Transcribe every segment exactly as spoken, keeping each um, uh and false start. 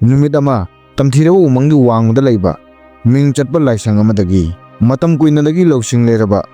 ꯅꯨꯃꯤꯠ ꯑꯃ ꯇꯝꯊꯤꯔꯕ ꯎꯃꯪꯒꯤ ꯋꯥꯡꯃꯗ ꯂꯩꯕ ꯃꯤꯡ ꯆꯠꯄ ꯂꯥꯏꯁꯪ ꯑꯃꯗꯒꯤ ꯃꯇꯝ ꯀꯨꯏꯅꯗꯒꯤ ꯂꯧꯁꯤꯡ ꯂꯩꯔꯕ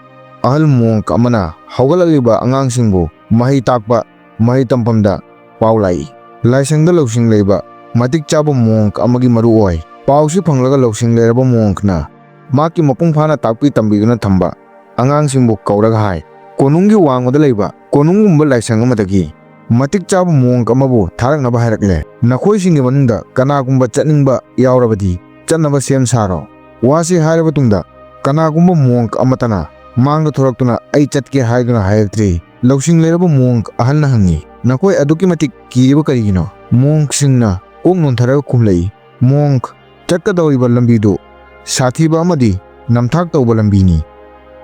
ꯑꯍꯜ ꯃꯣꯡꯛ ꯑꯃꯅ ꯍꯧꯒꯠꯂꯛꯂꯤꯕ ꯑꯉꯥꯡꯁꯤꯡꯕꯨ ꯃꯍꯩ ꯇꯥꯛꯄ ꯃꯍꯩ ꯇꯝꯐꯝꯗ ꯄꯥꯎ ꯂꯥꯛꯏ꯫ ꯂꯥꯏꯁꯪꯗ ꯂꯧꯁꯤꯡ ꯂꯩꯕ ꯃꯇꯤꯛ ꯆꯥꯕ ꯃꯣꯡꯛ ꯑꯃꯒꯤ ꯃꯔꯨ ꯑꯣꯏ꯫ ꯄꯥꯎꯁꯤ ꯐꯪꯂꯒ ꯂꯧꯁꯤꯡ ꯂꯩꯔꯕ ꯃꯣꯡꯛꯅ ꯃꯍꯥꯛꯀꯤ ꯃꯄꯨꯡ ꯐꯥꯅ ꯇꯥꯛꯄꯤ ꯇꯝꯕꯤꯗꯨꯅ ꯊꯝꯕ ꯑꯉꯥꯡꯁꯤꯡꯕꯨ ꯀꯧꯔꯒ ꯍꯥꯏ, "ꯀꯣꯅꯨꯡꯒꯤ ꯋꯥꯡꯃꯗ ꯂꯩꯕ ꯀꯣꯅꯨꯡꯒꯨꯝꯕ ꯂꯥꯏꯁꯪ ꯑꯃꯗꯒꯤ ꯃꯇꯤꯛ ꯆꯥꯕ ꯃꯣꯡꯛ ꯑꯃꯕꯨ ꯊꯥꯔꯛꯅꯕ ꯍꯥꯏꯔꯛꯂꯦ꯫ ꯅꯈꯣꯏꯁꯤꯡꯒꯤ ꯃꯅꯨꯡꯗ ꯀꯅꯥꯒꯨꯝꯕ ꯆꯠꯅꯤꯡꯕ ꯌꯥꯎꯔꯕꯗꯤ ꯆꯠꯅꯕ ꯁꯦꯝ ꯁꯥꯔꯣ꯫" ꯋꯥꯁꯤ ꯍꯥꯏꯔꯕ ꯇꯨꯡꯗ ꯀꯅꯥꯒꯨꯝꯕ ꯃꯣꯡꯛ ꯑꯃꯠꯇꯅ ꯃꯥꯡꯗ ꯊꯣꯔꯛꯇꯨꯅ "ꯑꯩ ꯆꯠꯀꯦ" ꯍꯥꯏꯗꯨꯅ ꯍꯥꯏꯔꯛꯇ꯭ꯔꯤ꯫ ꯂꯧꯁꯤꯡ ꯂꯩꯔꯕ ꯃꯣꯡꯛ ꯑꯍꯜꯅ ꯍꯪꯉꯤ, "ꯅꯈꯣꯏ ꯑꯗꯨꯛꯀꯤ ꯃꯇꯤꯛ ꯀꯤꯔꯤꯕ ꯀꯔꯤꯒꯤꯅꯣ?" ꯃꯣꯡꯛꯁꯤꯡꯅ ꯀꯣꯛ ꯅꯣꯟꯊꯔꯒ ꯈꯨꯝꯂꯛꯏ, "ꯃꯣꯡꯛ, ꯆꯠꯀꯗꯧꯔꯤꯕ ꯂꯝꯕꯤꯗꯨ ꯁꯥꯊꯤꯕ ꯑꯃꯗꯤ ꯅꯝꯊꯥꯛ ꯇꯧꯕ ꯂꯝꯕꯤꯅꯤ꯫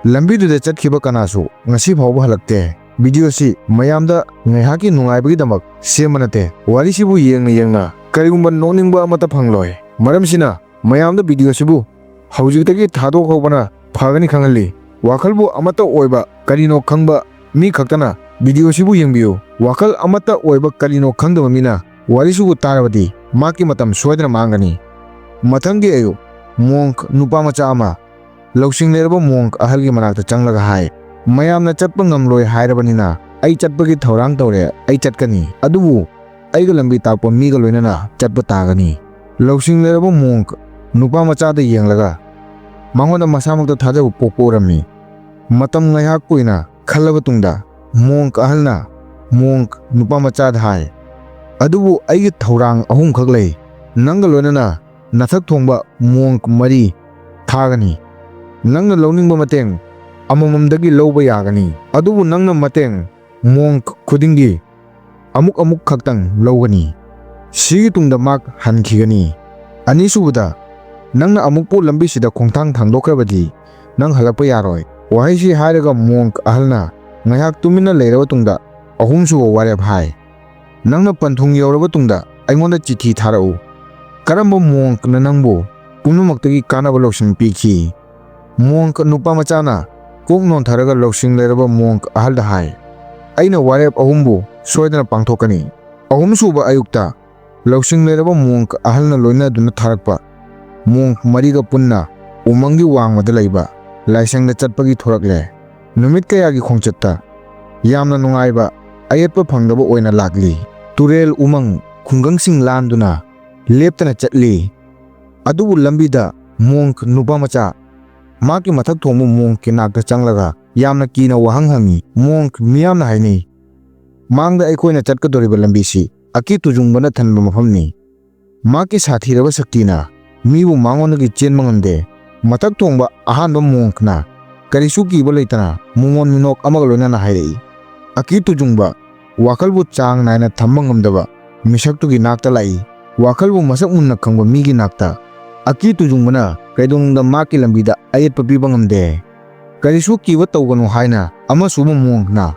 ꯂꯝꯕꯤꯗꯨꯗ ꯆꯠꯈꯤꯕ ꯀꯅꯥꯁꯨ ꯉꯁꯤ ꯐꯥꯎꯕ ꯍꯜꯂꯛꯇꯦ꯫" ꯚꯤꯗꯤꯑꯣꯁꯤ ꯃꯌꯥꯝꯗ ꯉꯥꯏꯍꯥꯛꯀꯤ ꯅꯨꯡꯉꯥꯏꯕꯒꯤꯗꯃꯛ ꯁꯦꯝꯕ ꯅꯠꯇꯦ꯫ ꯋꯥꯔꯤꯁꯤꯕꯨ ꯌꯦꯡꯅ ꯌꯦꯡꯅ ꯀꯔꯤꯒꯨꯝꯕ ꯅꯣꯛꯅꯤꯡꯕ ꯑꯃꯠꯇ ꯐꯪꯂꯣꯏ꯫ ꯃꯔꯝꯁꯤꯅ ꯃꯌꯥꯝꯗ ꯚꯤꯗꯤꯑꯣꯁꯤꯕꯨ ꯍꯧꯖꯤꯛꯇꯒꯤ ꯊꯥꯗꯣꯛꯍꯧꯕꯅ ꯐꯒꯅꯤ ꯈꯪꯍꯜꯂꯤ꯫ ꯋꯥꯈꯜꯕꯨ ꯑꯃꯠꯇ ꯑꯣꯏꯕ ꯀꯔꯤꯅꯣ ꯈꯪꯕ ꯃꯤ ꯈꯛꯇꯅ ꯚꯤꯗꯤꯑꯣꯁꯤꯕꯨ ꯌꯦꯡꯕꯤꯌꯨ꯫ ꯋꯥꯈꯜ ꯑꯃꯠꯇ ꯑꯣꯏꯕ ꯀꯔꯤꯅꯣ ꯈꯪꯗꯕ ꯃꯤꯅ ꯋꯥꯔꯤꯁꯤꯕꯨ ꯇꯥꯔꯕꯗꯤ ꯃꯍꯥꯛꯀꯤ ꯃꯇꯝ ꯁꯣꯏꯗꯅ ꯃꯥꯡꯒꯅꯤ꯫ ꯃꯊꯪꯒꯤ ꯑꯌꯨꯛ, ꯃꯣꯡꯛ ꯅꯨꯄꯥ ꯃꯆꯥ ꯑꯃ ꯂꯧꯁꯤꯡ ꯂꯩꯔꯕ ꯃꯣꯡꯛ ꯑꯍꯜꯒꯤ ꯃꯅꯥꯛꯇ ꯆꯪꯂꯒ ꯍꯥꯏ, "ꯃꯌꯥꯝꯅ ꯆꯠꯄ ꯉꯝꯂꯣꯏ ꯍꯥꯏꯔꯕꯅꯤꯅ ꯑꯩ ꯆꯠꯄꯒꯤ ꯊꯧꯔꯥꯡ ꯇꯧꯔꯦ꯫ ꯑꯩ ꯆꯠꯀꯅꯤ, ꯑꯗꯨꯕꯨ ꯑꯩꯒ ꯂꯝꯕꯤ ꯇꯥꯛꯄ ꯃꯤꯒ ꯂꯣꯏꯅꯅ ꯆꯠꯄ ꯇꯥꯒꯅꯤ꯫" ꯂꯧꯁꯤꯡ ꯂꯩꯔꯕ ꯃꯣꯡꯛ ꯅꯨꯄꯥ ꯃꯆꯥꯗ ꯌꯦꯡꯂꯒ ꯃꯉꯣꯟꯗ ꯃꯁꯥꯃꯛꯇ ꯊꯥꯖꯕ ꯄꯣꯛꯄ ꯎꯔꯝꯃꯤ꯫ ꯃꯇꯝ ꯉꯥꯏꯍꯥꯛ ꯀꯨꯏꯅ ꯈꯜꯂꯕ ꯇꯨꯡꯗ ꯃꯣꯡꯛ ꯑꯍꯜꯅ ꯃꯣꯡꯛ ꯅꯨꯄꯥ ꯃꯆꯥꯗ ꯍꯥꯏ, "ꯑꯗꯨꯕꯨ ꯑꯩꯒꯤ ꯊꯧꯔꯥꯡ ꯑꯍꯨꯝꯈꯛ ꯂꯩ꯫ ꯅꯪꯒ ꯂꯣꯏꯅꯅ ꯅꯊꯛ ꯊꯣꯡꯕ ꯃꯣꯡꯛ ꯃꯔꯤ ꯊꯥꯒꯅꯤ꯫ ꯅꯪꯅ ꯂꯧꯅꯤꯡꯕ ꯃꯇꯦꯡ ꯑꯃꯃꯝꯗꯒꯤ ꯂꯧꯕ ꯌꯥꯒꯅꯤ, ꯑꯗꯨꯕꯨ ꯅꯪꯅ ꯃꯇꯦꯡ ꯃꯣꯡꯛ ꯈꯨꯗꯤꯡꯒꯤ ꯑꯃꯨꯛ ꯑꯃꯨꯛ ꯈꯛꯇꯪ ꯂꯧꯒꯅꯤ꯫ ꯁꯤꯒꯤ ꯇꯨꯡꯗ ꯃꯍꯥꯛ ꯍꯟꯈꯤꯒꯅꯤ꯫ ꯑꯅꯤꯁꯨꯕꯗ, ꯅꯪꯅ ꯑꯃꯨꯛꯄꯨ ꯂꯝꯕꯤꯁꯤꯗ ꯈꯣꯡꯊꯥꯡ ꯊꯥꯡꯗꯣꯛꯈ꯭ꯔꯕꯗꯤ ꯅꯪ ꯍꯜꯂꯛꯄ ꯌꯥꯔꯣꯏ꯫" ꯋꯥꯍꯩꯁꯤ ꯍꯥꯏꯔꯒ ꯃꯣꯡꯛ ꯑꯍꯜꯅ ꯉꯥꯏꯍꯥꯛ ꯇꯨꯃꯤꯟꯅ ꯂꯩꯔꯕ ꯇꯨꯡꯗ ꯑꯍꯨꯝꯁꯨꯕ ꯋꯥꯔꯦꯞ ꯍꯥꯏ, "ꯅꯪꯅ ꯄꯟꯊꯨꯡ ꯌꯧꯔꯕ ꯇꯨꯡꯗ ꯑꯩꯉꯣꯟꯗ ꯆꯤꯊꯤ ꯊꯥꯔꯛꯎ꯫" ꯀꯔꯝꯕ ꯃꯣꯡꯛꯅ ꯅꯪꯕꯨ ꯄꯨꯝꯅꯃꯛꯇꯒꯤ ꯀꯥꯟꯅꯕ ꯂꯧꯁꯤꯡ ꯄꯤꯈꯤ? ꯃꯣꯡꯛ ꯅꯨꯄꯥ ꯃꯆꯥꯅ ꯀꯣꯛ ꯅꯣꯟꯊꯔꯒ ꯂꯧꯁꯤꯡ ꯂꯩꯔꯕ ꯃꯣꯡꯛ ꯑꯍꯜꯗ ꯍꯥꯏ, "ꯑꯩꯅ ꯋꯥꯔꯦꯞ ꯑꯍꯨꯝꯕꯨ ꯁꯣꯏꯗꯅ ꯄꯥꯡꯊꯣꯛꯀꯅꯤ꯫" ꯑꯍꯨꯝꯁꯨꯕ ꯑꯌꯨꯛꯇ ꯂꯧꯁꯤꯡ ꯂꯩꯔꯕ ꯃꯣꯡꯛ ꯑꯍꯜꯅ ꯂꯣꯏꯅꯗꯨꯅ ꯊꯥꯔꯛꯄ ꯃꯣꯡꯛ ꯃꯔꯤꯒ ꯄꯨꯟꯅ ꯎꯃꯪꯒꯤ ꯋꯥꯡꯃꯗ ꯂꯩꯕ ꯂꯥꯏꯁꯪꯗ ꯆꯠꯄꯒꯤ ꯊꯣꯔꯛꯂꯦ꯫ ꯅꯨꯃꯤꯠ ꯀꯌꯥꯒꯤ ꯈꯣꯡꯆꯠꯇ ꯌꯥꯝꯅ ꯅꯨꯡꯉꯥꯏꯕ ꯑꯌꯦꯠꯄ ꯐꯪꯗꯕ ꯑꯣꯏꯅ ꯂꯥꯛꯂꯤ꯫ ꯇꯨꯔꯦꯜ ꯎꯃꯪ ꯈꯨꯡꯒꯪꯁꯤꯡ ꯂꯥꯟꯗꯨꯅ ꯂꯦꯞꯇꯅ ꯆꯠꯂꯤ꯫ ꯑꯗꯨꯕꯨ ꯂꯝꯕꯤꯗ ꯃꯣꯡꯛ ꯅꯨꯄꯥ ꯃꯆꯥ ꯃꯍꯥꯛꯀꯤ ꯃꯊꯛ ꯊꯣꯡꯕ ꯃꯣꯡꯛꯀꯤ ꯅꯥꯛꯇ ꯆꯪꯂꯒ ꯌꯥꯝꯅ ꯀꯤꯅ ꯋꯥꯍꯪ ꯍꯪꯉꯤ꯫ ꯃꯣꯡꯛ ꯃꯤꯌꯥꯝꯅ ꯍꯥꯏꯅꯩ, ꯃꯥꯡꯗ ꯑꯩꯈꯣꯏꯅ ꯆꯠꯀꯗꯧꯔꯤꯕ ꯂꯝꯕꯤꯁꯤ ꯑꯀꯤ ꯇꯨꯖꯨꯡꯕꯅ ꯊꯟꯕ ꯃꯐꯝꯅꯤ꯫ ꯃꯍꯥꯛꯀꯤ ꯁꯥꯊꯤꯔꯕ ꯁꯛꯇꯤꯅ ꯃꯤꯕꯨ ꯃꯉꯣꯟꯗꯒꯤ ꯆꯦꯟꯕ ꯉꯝꯗꯦ꯫ ꯃꯊꯛ ꯊꯣꯡꯕ ꯑꯍꯥꯟꯕ ꯃꯣꯡꯛꯅ ꯀꯔꯤꯁꯨ ꯀꯤꯕ ꯂꯩꯇꯅ ꯃꯣꯃꯣꯟ ꯃꯤꯅꯣꯛ ꯑꯃꯒ ꯂꯣꯏꯅꯅ ꯍꯥꯏꯔꯛꯏ꯫ ꯑꯀꯤ ꯇꯨꯖꯨꯡꯕ ꯋꯥꯈꯜꯕꯨ ꯆꯥꯡ ꯅꯥꯏꯅ ꯊꯝꯕ ꯉꯝꯗꯕ ꯃꯤꯁꯛꯇꯨꯒꯤ ꯅꯥꯛꯇ ꯂꯥꯛꯏ꯫ ꯋꯥꯈꯜꯕꯨ ꯃꯁꯛ ꯃꯨꯟꯅ ꯈꯪꯕ ꯃꯤꯒꯤ ꯅꯥꯛꯇ ꯑꯀꯤ ꯇꯨꯖꯨꯡꯕꯅ ꯀꯩꯗꯧꯅꯨꯡꯗ ꯃꯍꯥꯛꯀꯤ ꯂꯝꯕꯤꯗ ꯑꯌꯦꯠꯄ ꯄꯤꯕ ꯉꯝꯗꯦ꯫ ꯀꯔꯤꯁꯨ ꯀꯤꯕ ꯇꯧꯒꯅꯨ ꯍꯥꯏꯅ ꯑꯃꯁꯨꯕ ꯃꯣꯡꯛꯅ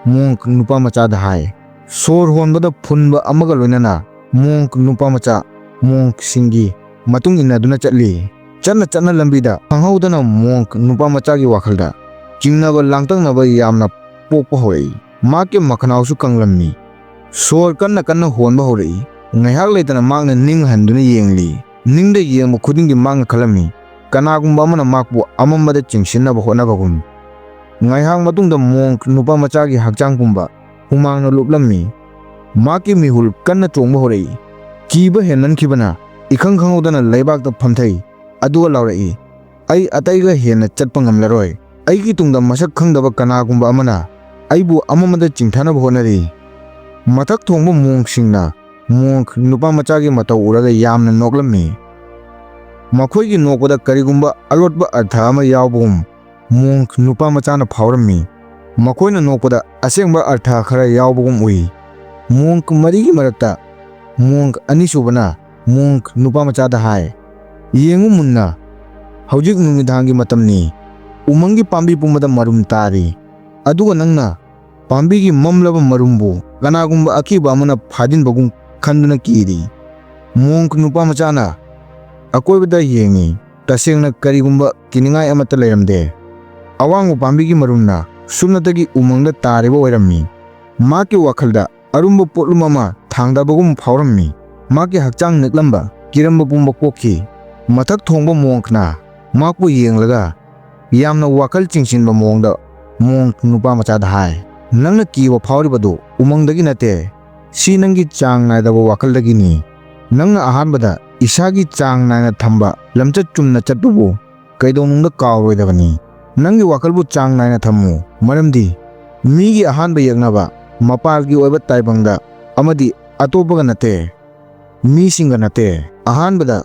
ꯃꯣꯡꯛ ꯅꯨꯄꯥ ꯃꯆꯥꯗ ꯍꯥꯏ꯫ ꯁꯣꯔ ꯍꯣꯟꯕꯗ ꯐꯨꯟꯕ ꯑꯃꯒ ꯂꯣꯏꯅꯅ ꯃꯣꯡꯛ ꯅꯨꯄꯥ ꯃꯆꯥ ꯃꯣꯡꯛꯁꯤꯡꯒꯤ ꯃꯇꯨꯡ ꯏꯟꯅꯗꯨꯅ ꯆꯠꯂꯤ꯫ ꯆꯠꯅ ꯆꯠꯅ ꯂꯝꯕꯤꯗ ꯈꯪꯍꯧꯗꯅ ꯃꯣꯡꯛ ꯅꯨꯄꯥ ꯃꯆꯥꯒꯤ ꯋꯥꯈꯜꯗ ꯆꯤꯡꯅꯕ ꯂꯥꯡꯇꯛꯅꯕ ꯌꯥꯝꯅ ꯄꯣꯛꯄ ꯍꯧꯔꯛꯏ꯫ ꯃꯍꯥꯛꯀꯤ ꯃꯈꯅꯥꯎꯁꯨ ꯀꯪꯂꯝꯃꯤ꯫ ꯁꯣꯔ ꯀꯟꯅ ꯀꯟꯅ ꯍꯣꯟꯕ ꯍꯧꯔꯛꯏ꯫ ꯉꯥꯏꯍꯥꯛ ꯂꯩꯇꯅ ꯃꯍꯥꯛꯅ ꯅꯤꯡ ꯍꯟꯗꯨꯅ ꯌꯦꯡꯂꯤ꯫ ꯅꯤꯡꯗ ꯌꯦꯡꯕ ꯈꯨꯗꯤꯡꯒꯤ ꯃꯍꯥꯛꯅ ꯈꯜꯂꯝꯃꯤ, ꯀꯅꯥꯒꯨꯝꯕ ꯑꯃꯅ ꯃꯍꯥꯛꯄꯨ ꯑꯃꯝꯕꯗ ꯆꯤꯡꯁꯤꯟꯅꯕ ꯍꯣꯠꯅꯕꯒꯨꯝ꯫ ꯉꯥꯏꯍꯥꯛ ꯃꯇꯨꯡꯗ ꯃꯣꯡꯛ ꯅꯨꯄꯥ ꯃꯆꯥꯒꯤ ꯍꯛꯆꯥꯡ ꯄꯨꯝꯕ ꯍꯨꯃꯥꯡꯅ ꯂꯨꯞꯂꯝꯃꯤ꯫ ꯃꯍꯥꯛꯀꯤ ꯃꯤꯍꯨꯜ ꯀꯟꯅ ꯆꯣꯡꯕ ꯍꯧꯔꯛꯏ꯫ ꯀꯤꯕ ꯍꯦꯟꯃꯟꯈꯤꯕꯅ ꯏꯈꯪ ꯈꯪꯍꯧꯗꯅ ꯂꯩꯕꯥꯛꯇ ꯐꯝꯊꯩ꯫ ꯑꯗꯨꯒ ꯂꯥꯎꯔꯛꯏ, "ꯑꯩ ꯑꯇꯩꯒ ꯍꯦꯟꯅ ꯆꯠꯄ ꯉꯝꯂꯔꯣꯏ꯫ ꯑꯩꯒꯤ ꯇꯨꯡꯗ ꯃꯁꯛ ꯈꯪꯗꯕ ꯀꯅꯥꯒꯨꯝꯕ ꯑꯃꯅ ꯑꯩꯕꯨ ꯑꯃꯝꯕꯗ ꯆꯤꯡꯊꯅꯕ ꯍꯣꯠꯅꯔꯤ꯫" ꯃꯊꯛ ꯊꯣꯡꯕ ꯃꯣꯡꯛꯁꯤꯡꯅ ꯃꯣꯡꯛ ꯅꯨꯄꯥ ꯃꯆꯥꯒꯤ ꯃꯇꯧ ꯎꯔꯒ ꯌꯥꯝꯅ ꯅꯣꯛꯂꯝꯃꯤ꯫ ꯃꯈꯣꯏꯒꯤ ꯅꯣꯛꯄꯗ ꯀꯔꯤꯒꯨꯝꯕ ꯑꯂꯣꯠꯄ ꯑꯔꯊ ꯑꯃ ꯌꯥꯎꯕꯒꯨꯝ ꯃꯣꯡꯛ ꯅꯨꯄꯥ ꯃꯆꯥꯅ ꯐꯥꯎꯔꯝꯃꯤ꯫ ꯃꯈꯣꯏꯅ ꯅꯣꯛꯄꯗ ꯑꯁꯦꯡꯕ ꯑꯔꯊ ꯈꯔ ꯌꯥꯎꯕꯒꯨꯝ ꯎꯏ꯫ ꯃꯣꯡꯛ ꯃꯔꯤꯒꯤ ꯃꯔꯛꯇ ꯃꯣꯡꯛ ꯑꯅꯤꯁꯨꯕꯅ ꯃꯣꯡꯛ ꯅꯨꯄꯥ ꯃꯆꯥꯗ ꯍꯥꯏ, "ꯌꯦꯡꯉꯨ ꯃꯨꯟꯅ, ꯍꯧꯖꯤꯛ ꯅꯨꯃꯤꯗꯥꯡꯒꯤ ꯃꯇꯝꯅꯤ꯫ ꯎꯃꯪꯒꯤ ꯄꯥꯝꯕꯤ ꯄꯨꯝꯕꯗ ꯃꯔꯨꯝ ꯇꯥꯔꯤ꯫ ꯑꯗꯨꯒ ꯅꯪꯅ ꯄꯥꯝꯕꯤꯒꯤ ꯃꯝꯂꯕ ꯃꯔꯨꯝꯕꯨ ꯀꯅꯥꯒꯨꯝꯕ ꯑꯀꯤꯕ ꯑꯃꯅ ꯐꯥꯖꯤꯟꯕꯒꯨꯝ ꯈꯟꯗꯨꯅ ꯀꯤꯔꯤ꯫" ꯃꯣꯡꯛ ꯅꯨꯄꯥ ꯃꯆꯥꯅ ꯑꯀꯣꯏꯕꯗ ꯌꯦꯡꯉꯤ꯫ ꯇꯁꯦꯡꯅ ꯀꯔꯤꯒꯨꯝꯕ ꯀꯤꯅꯤꯡꯉꯥꯏ ꯑꯃꯠꯇ ꯂꯩꯔꯝꯗꯦ꯫ ꯑꯋꯥꯡꯕ ꯄꯥꯝꯕꯤꯒꯤ ꯃꯔꯨꯝꯅ ꯁꯨꯞꯅꯇꯒꯤ ꯎꯃꯪꯗ ꯇꯥꯔꯤꯕ ꯑꯣꯏꯔꯝꯃꯤ꯫ ꯃꯍꯥꯛꯀꯤ ꯋꯥꯈꯜꯗ ꯑꯔꯨꯝꯕ ꯄꯣꯠꯂꯨꯝ ꯑꯃ ꯊꯥꯡꯗꯕꯒꯨꯝ ꯐꯥꯎꯔꯝꯃꯤ꯫ ꯃꯍꯥꯛꯀꯤ ꯍꯛꯆꯥꯡ ꯅꯤꯛꯂꯝꯕ, ꯀꯤꯔꯝꯕ ꯄꯨꯝꯕ ꯀꯣꯛꯈꯤ꯫ ꯃꯊꯛ ꯊꯣꯡꯕ ꯃꯣꯡꯛꯅ ꯃꯍꯥꯛꯄꯨ ꯌꯦꯡꯂꯒ ꯌꯥꯝꯅ ꯋꯥꯈꯜ ꯆꯤꯡꯁꯤꯟꯕ ꯃꯑꯣꯡꯗ ꯃꯣꯡꯛ ꯅꯨꯄꯥ ꯃꯆꯥꯗ ꯍꯥꯏ, "ꯅꯪꯅ ꯀꯤꯕ ꯐꯥꯎꯔꯤꯕꯗꯨ ꯎꯃꯪꯗꯒꯤ ꯅꯠꯇꯦ꯫ ꯁꯤ ꯅꯪꯒꯤ ꯆꯥꯡ ꯅꯥꯏꯗꯕ ꯋꯥꯈꯜꯗꯒꯤꯅꯤ꯫ ꯅꯪꯅ ꯑꯍꯥꯟꯕꯗ ꯏꯁꯥꯒꯤ ꯆꯥꯡ ꯅꯥꯏꯅ ꯊꯝꯕ ꯂꯝꯆꯠ ꯆꯨꯝꯅ ꯆꯠꯄꯕꯨ ꯀꯩꯗꯧꯅꯨꯡꯗ ꯀꯥꯎꯔꯣꯏꯗꯕꯅꯤ꯫ ꯅꯪꯒꯤ ꯋꯥꯈꯜꯕꯨ ꯆꯥꯡ ꯅꯥꯏꯅ ꯊꯝꯃꯨ, ꯃꯔꯝꯗꯤ ꯃꯤꯒꯤ ꯑꯍꯥꯟꯕ ꯌꯦꯛꯅꯕ ꯃꯄꯥꯜꯒꯤ ꯑꯣꯏꯕ ꯇꯥꯏꯕꯪꯗ ꯑꯃꯗꯤ ꯑꯇꯣꯞꯄꯒ ꯅꯠꯇꯦ, ꯃꯤꯁꯤꯡꯒ ꯅꯠꯇꯦ꯫ ꯑꯍꯥꯟꯕꯗ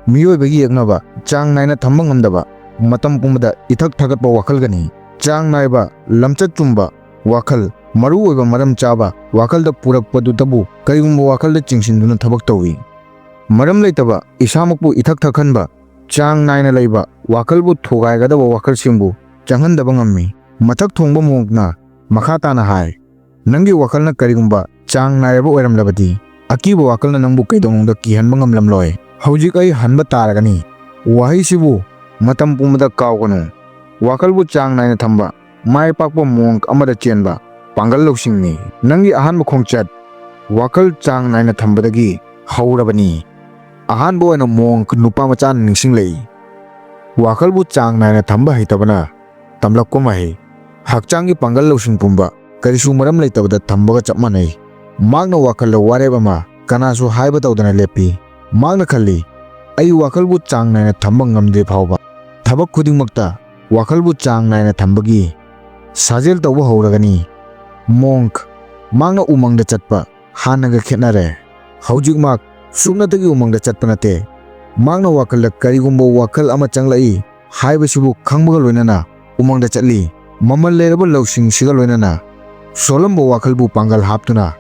ꯃꯤꯑꯣꯏꯕꯒꯤ ꯌꯦꯛꯅꯕ ꯆꯥꯡ ꯅꯥꯏꯅ ꯊꯝꯕ ꯉꯝꯗꯕ, ꯃꯇꯝ ꯄꯨꯝꯕꯗ ꯏꯊꯛ ꯊꯥꯒꯠꯄ ꯋꯥꯈꯜꯒꯅꯤ꯫ ꯆꯥꯡ ꯅꯥꯏꯕ, ꯂꯝꯆꯠ ꯆꯨꯝꯕ ꯋꯥꯈꯜ, ꯃꯔꯨ ꯑꯣꯏꯕ ꯃꯔꯝ ꯆꯥꯕ ꯋꯥꯈꯜꯗ ꯄꯨꯔꯛꯄꯗꯨꯗꯕꯨ ꯀꯔꯤꯒꯨꯝꯕ ꯋꯥꯈꯜꯗ ꯆꯤꯡꯁꯤꯟꯗꯨꯅ ꯊꯕꯛ ꯇꯧꯏ꯫ ꯃꯔꯝ ꯂꯩꯇꯕ, ꯏꯁꯥꯃꯛꯄꯨ ꯏꯊꯛ ꯊꯛꯍꯟꯕ, ꯆꯥꯡ ꯅꯥꯏꯅ ꯂꯩꯕ ꯋꯥꯈꯜꯕꯨ ꯊꯨꯒꯥꯏꯒꯗꯕ ꯋꯥꯈꯜꯁꯤꯡꯕꯨ ꯆꯪꯍꯟꯗꯕ ꯉꯝꯃꯤ"꯫ ꯃꯊꯛ ꯊꯣꯡꯕ ꯃꯣꯡꯛꯅ ꯃꯈꯥ ꯇꯥꯅ ꯍꯥꯏ, "ꯅꯪꯒꯤ ꯋꯥꯈꯜꯅ ꯀꯔꯤꯒꯨꯝꯕ ꯆꯥꯡ ꯅꯥꯏꯔꯕ ꯑꯣꯏꯔꯝꯂꯕꯗꯤ, ꯑꯀꯤꯕ ꯋꯥꯈꯜꯅ ꯅꯪꯕꯨ ꯀꯩꯗꯧꯅꯨꯡꯗ ꯀꯤꯍꯟꯕ ꯉꯝꯂꯝꯂꯣꯏ꯫ ꯍꯧꯖꯤꯛ ꯑꯩ ꯍꯟꯕ ꯇꯥꯔꯒꯅꯤ"꯫ ꯋꯥꯍꯩꯁꯤꯕꯨ ꯃꯇꯝ ꯄꯨꯝꯕꯗ ꯀꯥꯎꯒꯅꯨ꯫ ꯋꯥꯈꯜꯕꯨ ꯆꯥꯡ ꯅꯥꯏꯅ ꯊꯝꯕ, ꯃꯥꯏ ꯄꯥꯛꯄ ꯃꯣꯡꯛ ꯑꯃꯗ ꯆꯦꯟꯕ ꯄꯥꯡꯒꯜ ꯂꯧꯁꯤꯡꯅꯤ꯫ ꯅꯪꯒꯤ ꯑꯍꯥꯟꯕ ꯈꯣꯡꯆꯠ ꯋꯥꯈꯜ ꯆꯥꯡ ꯅꯥꯏꯅ ꯊꯝꯕꯗꯒꯤ ꯍꯧꯔꯕꯅꯤ꯫ ꯑꯍꯥꯟꯕ ꯑꯣꯏꯅ ꯃꯣꯡꯛ ꯅꯨꯄꯥ ꯃꯆꯥꯅ ꯅꯤꯡꯁꯤꯡꯂꯛꯏ, ꯋꯥꯈꯜꯕꯨ ꯆꯥꯡ ꯅꯥꯏꯅ ꯊꯝꯕ ꯍꯩꯇꯕꯅ ꯇꯝꯂꯛꯄ ꯃꯍꯩ꯫ ꯍꯛꯆꯥꯡꯒꯤ ꯄꯥꯡꯒꯜ ꯂꯧꯁꯤꯡ ꯄꯨꯝꯕ ꯀꯔꯤꯁꯨ ꯃꯔꯝ ꯂꯩꯇꯕꯗ ꯊꯝꯕꯒ ꯆꯞ ꯃꯥꯟꯅꯩ꯫ ꯃꯍꯥꯛꯅ ꯋꯥꯈꯜꯗ ꯋꯥꯔꯦꯞ ꯑꯃ ꯀꯅꯥꯁꯨ ꯍꯥꯏꯕ ꯇꯧꯗꯅ ꯂꯦꯞꯄꯤ꯫ ꯃꯍꯥꯛꯅ ꯈꯜꯂꯤ, "ꯑꯩ ꯋꯥꯈꯜꯕꯨ ꯆꯥꯡ ꯅꯥꯏꯅ ꯊꯝꯕ ꯉꯝꯗ꯭ꯔꯤ ꯐꯥꯎꯕ ꯊꯕꯛ ꯈꯨꯗꯤꯡꯃꯛꯇ ꯋꯥꯈꯜꯕꯨ ꯆꯥꯡ ꯅꯥꯏꯅ ꯊꯝꯕꯒꯤ ꯁꯥꯖꯦꯜ ꯇꯧꯕ ꯍꯧꯔꯒꯅꯤ"꯫ ꯃꯣꯡꯛ, ꯃꯍꯥꯛꯅ ꯎꯃꯪꯗ ꯆꯠꯄ ꯍꯥꯟꯅꯒ ꯈꯦꯠꯅꯔꯦ꯫ ꯍꯧꯖꯤꯛ ꯃꯍꯥꯛ ꯁꯨꯞꯅꯇꯒꯤ ꯎꯃꯪꯗ ꯆꯠꯄ ꯅꯠꯇꯦ꯫ ꯃꯍꯥꯛꯅ ꯋꯥꯈꯜꯗ ꯀꯔꯤꯒꯨꯝꯕ ꯋꯥꯈꯜ ꯑꯃ ꯆꯪꯂꯛꯏ ꯍꯥꯏꯕꯁꯤꯕꯨ ꯈꯪꯕꯒ ꯂꯣꯏꯅꯅ ꯎꯃꯪꯗ ꯆꯠꯂꯤ꯫ ꯃꯃꯜ ꯂꯩꯔꯕ ꯂꯧꯁꯤꯡꯁꯤꯒ ꯂꯣꯏꯅꯅ ꯁꯣꯜꯂꯝꯕ ꯋꯥꯈꯜꯕꯨ ꯄꯥꯡꯒꯜ ꯍꯥꯞꯇꯨꯅ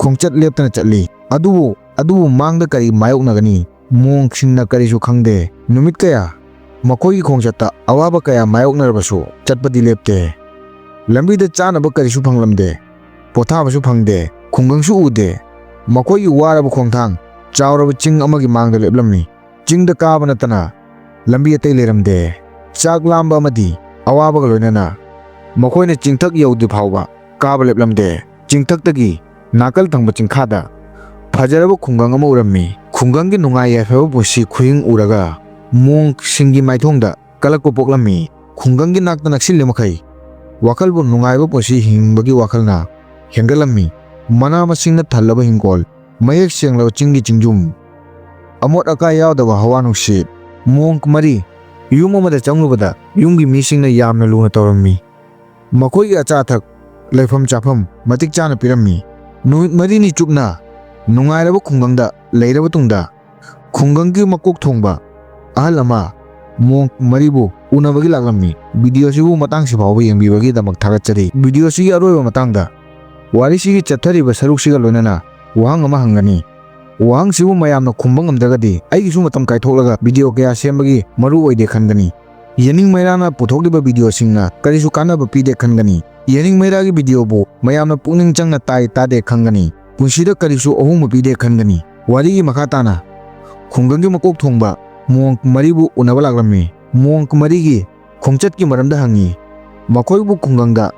ꯈꯣꯡꯆꯠ ꯂꯦꯞꯇꯅ ꯆꯠꯂꯤ꯫ ꯑꯗꯨꯕꯨ, ꯑꯗꯨꯕꯨ ꯃꯥꯡꯗ ꯀꯔꯤ ꯃꯥꯌꯣꯛꯅꯒꯅꯤ? ꯃꯣꯡꯛꯁꯤꯡꯅ ꯀꯔꯤꯁꯨ ꯈꯪꯗꯦ꯫ ꯅꯨꯃꯤꯠ ꯀꯌꯥ ꯃꯈꯣꯏꯒꯤ ꯈꯣꯡꯆꯠꯇ ꯑꯋꯥꯕ ꯀꯌꯥ ꯃꯥꯌꯣꯛꯅꯔꯕꯁꯨ ꯆꯠꯄꯗꯤ ꯂꯦꯞꯇꯦ꯫ ꯂꯝꯕꯤꯗ ꯆꯥꯅꯕ ꯀꯔꯤꯁꯨ ꯐꯪꯂꯝꯗꯦ꯫ ꯄꯣꯊꯥꯕꯁꯨ ꯐꯪꯗꯦ꯫ ꯈꯨꯡꯒꯪꯁꯨ ꯎꯗꯦ꯫ ꯃꯈꯣꯏꯒꯤ ꯋꯥꯔꯕ ꯈꯣꯡꯊꯥꯡ ꯆꯥꯎꯔꯕ ꯆꯤꯡ ꯑꯃꯒꯤ ꯃꯥꯡꯗ ꯂꯦꯞꯂꯝꯃꯤ꯫ ꯆꯤꯡꯗ ꯀꯥꯕ ꯅꯠꯇꯅ ꯂꯝꯕꯤ ꯑꯇꯩ ꯂꯩꯔꯝꯗꯦ꯫ ꯆꯥꯛ ꯂꯥꯝꯕ ꯑꯃꯗꯤ ꯑꯋꯥꯕꯒ ꯂꯣꯏꯅꯅ ꯃꯈꯣꯏꯅ ꯆꯤꯡꯊꯛ ꯌꯧꯗ꯭ꯔꯤ ꯐꯥꯎꯕ ꯀꯥꯕ ꯂꯦꯞꯂꯝꯗꯦ꯫ ꯆꯤꯡꯊꯛꯇꯒꯤ ꯅꯥꯀꯜ ꯊꯪꯕ ꯆꯤꯡꯈꯥꯗ ꯐꯖꯔꯕ ꯈꯨꯡꯒꯪ ꯑꯃ ꯎꯔꯝꯃꯤ꯫ ꯈꯨꯡꯒꯪꯒꯤ ꯅꯨꯡꯉꯥꯏ ꯌꯥꯏꯐꯕ ꯄꯨꯟꯁꯤ ꯈꯨꯍꯤꯡ ꯎꯔꯒ ꯃꯣꯡꯁꯤꯡꯒꯤ ꯃꯥꯏꯊꯣꯡꯗ ꯀꯜꯂꯛꯄ ꯄꯣꯛꯂꯝꯃꯤ꯫ ꯈꯨꯡꯒꯪꯒꯤ ꯅꯥꯛꯇ ꯅꯛꯁꯤꯜꯂꯤ ꯃꯈꯩ ꯋꯥꯈꯜꯕꯨ ꯅꯨꯡꯉꯥꯏꯕ ꯄꯨꯟꯁꯤ ꯍꯤꯡꯕꯒꯤ ꯋꯥꯈꯜꯅ ꯍꯦꯟꯒꯠꯂꯝꯃꯤ꯫ ꯃꯅꯥ ꯃꯁꯤꯡꯅ ꯊꯜꯂꯕ ꯍꯤꯡꯒꯣꯜ, ꯃꯌꯦꯛ ꯁꯦꯡꯂꯕ ꯆꯤꯡꯒꯤ ꯆꯤꯡꯖꯨꯝ, ꯑꯃꯣꯠ ꯑꯀꯥꯏ ꯌꯥꯎꯗꯕ ꯍꯋꯥ ꯅꯨꯡꯁꯤꯠ, ꯃꯣꯡ ꯃꯔꯤ ꯌꯨꯝ ꯑꯃꯗ ꯆꯪꯂꯨꯕꯗ ꯌꯨꯝꯒꯤ ꯃꯤꯁꯤꯡꯅ ꯌꯥꯝꯅ ꯂꯨꯅ ꯇꯧꯔꯝꯃꯤ꯫ ꯃꯈꯣꯏꯒꯤ ꯑꯆꯥ ꯑꯊꯛ, ꯂꯩꯐꯝ ꯆꯥꯐꯝ ꯃꯇꯤꯛ ꯆꯥꯅ ꯄꯤꯔꯝꯃꯤ꯫ ꯅꯨꯃꯤꯠ ꯃꯔꯤꯅꯤ ꯆꯨꯞꯅ ꯅꯨꯡꯉꯥꯏꯔꯕ ꯈꯨꯡꯒꯪꯗ ꯂꯩꯔꯕ ꯇꯨꯡꯗ, ꯈꯨꯡꯒꯪꯒꯤ ꯃꯀꯣꯛ ꯊꯣꯡꯕ ꯑꯍꯜ ꯑꯃ ꯃꯣꯡ ꯃꯔꯤꯕꯨ ꯎꯅꯕꯒꯤ ꯂꯥꯛꯂꯝꯃꯤ꯫ ꯚꯤꯗꯤꯑꯣꯁꯤꯕꯨ ꯃꯇꯥꯡꯁꯤ ꯐꯥꯎꯕ ꯌꯦꯡꯕꯤꯕꯒꯤꯗꯃꯛ ꯊꯥꯒꯠꯆꯔꯤ꯫ ꯚꯤꯗꯤꯑꯣꯁꯤꯒꯤ ꯑꯔꯣꯏꯕ ꯃꯇꯥꯡꯗ ꯋꯥꯔꯤꯁꯤꯒꯤ ꯆꯠꯊꯔꯤꯕ ꯁꯔꯨꯛꯁꯤꯒ ꯂꯣꯏꯅꯅ ꯋꯥꯍꯪ ꯑꯃ ꯍꯪꯒꯅꯤ꯫ ꯋꯥꯍꯪꯁꯤꯕꯨ ꯃꯌꯥꯝꯅ ꯈꯨꯝꯕ ꯉꯝꯗ꯭ꯔꯒꯗꯤ ꯑꯩꯒꯤꯁꯨ ꯃꯇꯝ ꯀꯥꯏꯊꯣꯛꯂꯒ ꯚꯤꯗꯤꯑꯣ ꯀꯌꯥ ꯁꯦꯝꯕꯒꯤ ꯃꯔꯨ ꯑꯣꯏꯗꯦ ꯈꯟꯒꯅꯤ꯫ ꯌꯦꯅꯤꯡ ꯃꯩꯔꯥꯅ ꯄꯨꯊꯣꯛꯂꯤꯕ ꯚꯤꯗꯤꯑꯣꯁꯤꯡꯅ ꯀꯔꯤꯁꯨ ꯀꯥꯟꯅꯕ ꯄꯤꯗꯦ ꯈꯟꯒꯅꯤ꯫ ꯌꯦꯅꯤꯡ ꯃꯩꯔꯥꯒꯤ ꯚꯤꯗꯤꯑꯣꯕꯨ ꯃꯌꯥꯝꯅ ꯄꯨꯛꯅꯤꯡ ꯆꯪꯅ ꯇꯥꯏ ꯇꯥꯗꯦ ꯈꯟꯒꯅꯤ꯫ ꯄꯨꯟꯁꯤꯗ ꯀꯔꯤꯁꯨ ꯑꯍꯣꯡꯕ ꯄꯤꯗꯦ ꯈꯟꯒꯅꯤ꯫ ꯋꯥꯔꯤꯒꯤ ꯃꯈꯥ ꯇꯥꯅ ꯈꯨꯡꯒꯪꯒꯤ ꯃꯀꯣꯛ ꯊꯣꯡꯕ ꯃꯣꯡ ꯃꯔꯤꯕꯨ ꯎꯅꯕ ꯂꯥꯛꯂꯝꯃꯤ꯫ ꯃꯣꯡ ꯃꯔꯤꯒꯤ ꯈꯣꯡꯆꯠꯀꯤ ꯃꯔꯝꯗ ꯍꯪꯉꯤ꯫ ꯃꯈꯣꯏꯕꯨ ꯈꯨꯡꯒꯪꯗ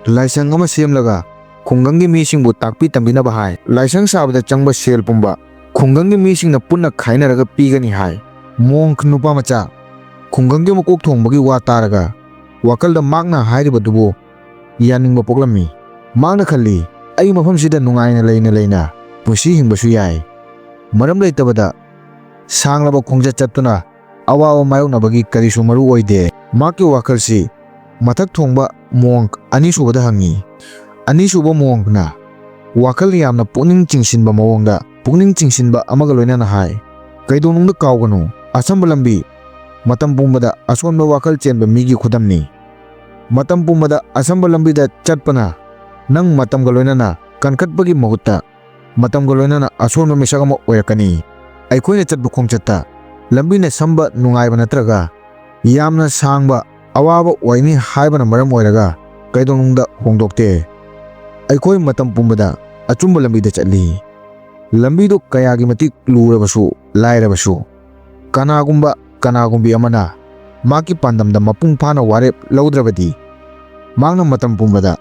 ꯂꯥꯏꯁꯪ ꯑꯃ ꯁꯦꯝꯂꯒ ꯈꯨꯡꯒꯪꯒꯤ ꯃꯤꯁꯤꯡꯕꯨ ꯇꯥꯛꯄꯤ ꯇꯝꯕꯤꯅꯕ ꯍꯥꯏ꯫ ꯂꯥꯏꯁꯪ ꯁꯥꯕꯗ ꯆꯪꯕ ꯁꯦꯜ ꯄꯨꯝꯕ ꯈꯨꯡꯒꯪꯒꯤ ꯃꯤꯁꯤꯡꯅ ꯄꯨꯟꯅ ꯈꯥꯏꯅꯔꯒ ꯄꯤꯒꯅꯤ ꯍꯥꯏ꯫ ꯃꯣꯡ ꯅꯨꯄꯥ ꯃꯆꯥ ꯈꯨꯡꯒꯪꯒꯤ ꯃꯀꯣꯛ ꯊꯣꯡꯕꯒꯤ ꯋꯥ ꯇꯥꯔꯒ ꯋꯥꯈꯜꯗ ꯃꯍꯥꯛꯅ ꯍꯥꯏꯔꯤꯕꯗꯨꯕꯨ ꯌꯥꯅꯤꯡꯕ ꯄꯣꯛꯂꯝꯃꯤ꯫ ꯃꯍꯥꯛꯅ ꯈꯜꯂꯤ, "ꯑꯩ ꯃꯐꯝꯁꯤꯗ ꯅꯨꯡꯉꯥꯏꯅ ꯂꯩꯅ ꯂꯩꯅ ꯄꯨꯟꯁꯤ ꯍꯤꯡꯕꯁꯨ ꯌꯥꯏ꯫ ꯃꯔꯝ ꯂꯩꯇꯕꯗ ꯁꯥꯡꯂꯕ ꯈꯣꯡꯆꯠ ꯆꯠꯇꯨꯅ ꯑꯋꯥꯕ ꯃꯥꯌꯣꯛꯅꯕꯒꯤ ꯀꯔꯤꯁꯨ ꯃꯔꯨ ꯑꯣꯏꯗꯦ"꯫ ꯃꯍꯥꯛꯀꯤ ꯋꯥꯈꯜꯁꯤ ꯃꯊꯛ ꯊꯣꯡꯕ ꯃꯣꯡ ꯑꯅꯤꯁꯨꯕꯗ ꯍꯪꯉꯤ꯫ ꯑꯅꯤꯁꯨꯕ ꯃꯣꯡꯅ ꯋꯥꯈꯜ ꯌꯥꯝꯅ ꯄꯨꯛꯅꯤꯡ ꯆꯤꯡꯁꯤꯟꯕ ꯃꯑꯣꯡꯗ ꯄꯨꯛꯅꯤꯡ ꯆꯤꯡꯁꯤꯟꯕ ꯑꯃꯒ ꯂꯣꯏꯅꯅ ꯍꯥꯏ, "ꯀꯩꯗꯧꯅꯨꯡꯗ ꯀꯥꯎꯒꯅꯨ, ꯑꯁꯝꯕ ꯂꯝꯕꯤ ꯃꯇꯝ ꯄꯨꯝꯕꯗ ꯑꯁꯣꯟꯕ ꯋꯥꯈꯜ ꯆꯦꯟꯕ ꯃꯤꯒꯤ ꯈꯨꯗꯝꯅꯤ꯫ ꯃꯇꯝ ꯄꯨꯝꯕꯗ ꯑꯁꯝꯕ ꯂꯝꯕꯤꯗ ꯆꯠꯄꯅ ꯅꯪ ꯃꯇꯝꯒ ꯂꯣꯏꯅꯅ ꯀꯟꯈꯠꯄꯒꯤ ꯃꯍꯨꯠꯇ ꯃꯇꯝꯒ ꯂꯣꯏꯅꯅ ꯑꯁꯣꯟꯕ ꯃꯤꯁꯛ ꯑꯃ ꯑꯣꯏꯔꯛꯀꯅꯤ"꯫ ꯑꯩꯈꯣꯏꯅ ꯆꯠꯄ ꯈꯣꯡꯆꯠꯇ ꯂꯝꯕꯤꯅ ꯁꯝꯕ ꯅꯨꯡꯉꯥꯏꯕ ꯅꯠꯇ꯭ꯔꯒ ꯌꯥꯝꯅ ꯁꯥꯡꯕ ꯑꯋꯥꯕ ꯑꯣꯏꯅꯤ ꯍꯥꯏꯕꯅ ꯃꯔꯝ ꯑꯣꯏꯔꯒ ꯀꯩꯗꯧꯅꯨꯡꯗ ꯍꯣꯡꯗꯣꯛꯇꯦ꯫ ꯑꯩꯈꯣꯏ ꯃꯇꯝ ꯄꯨꯝꯕꯗ ꯑꯆꯨꯝꯕ ꯂꯝꯕꯤꯗ ꯆꯠꯂꯤ꯫ ꯂꯝꯕꯤꯗꯨ ꯀꯌꯥꯒꯤ ꯃꯇꯤꯛ ꯂꯨꯔꯕꯁꯨ, ꯂꯥꯏꯔꯕꯁꯨ, ꯀꯅꯥꯒꯨꯝꯕ ꯀꯅꯥꯒꯨꯝꯕꯤ ꯑꯃꯅ ꯃꯍꯥꯛꯀꯤ ꯄꯥꯟꯗꯝꯗ ꯃꯄꯨꯡ ꯐꯥꯅ ꯋꯥꯔꯦꯞ ꯂꯧꯗ꯭ꯔꯕꯗꯤ, ꯃꯍꯥꯛꯅ ꯃꯇꯝ ꯄꯨꯝꯕꯗ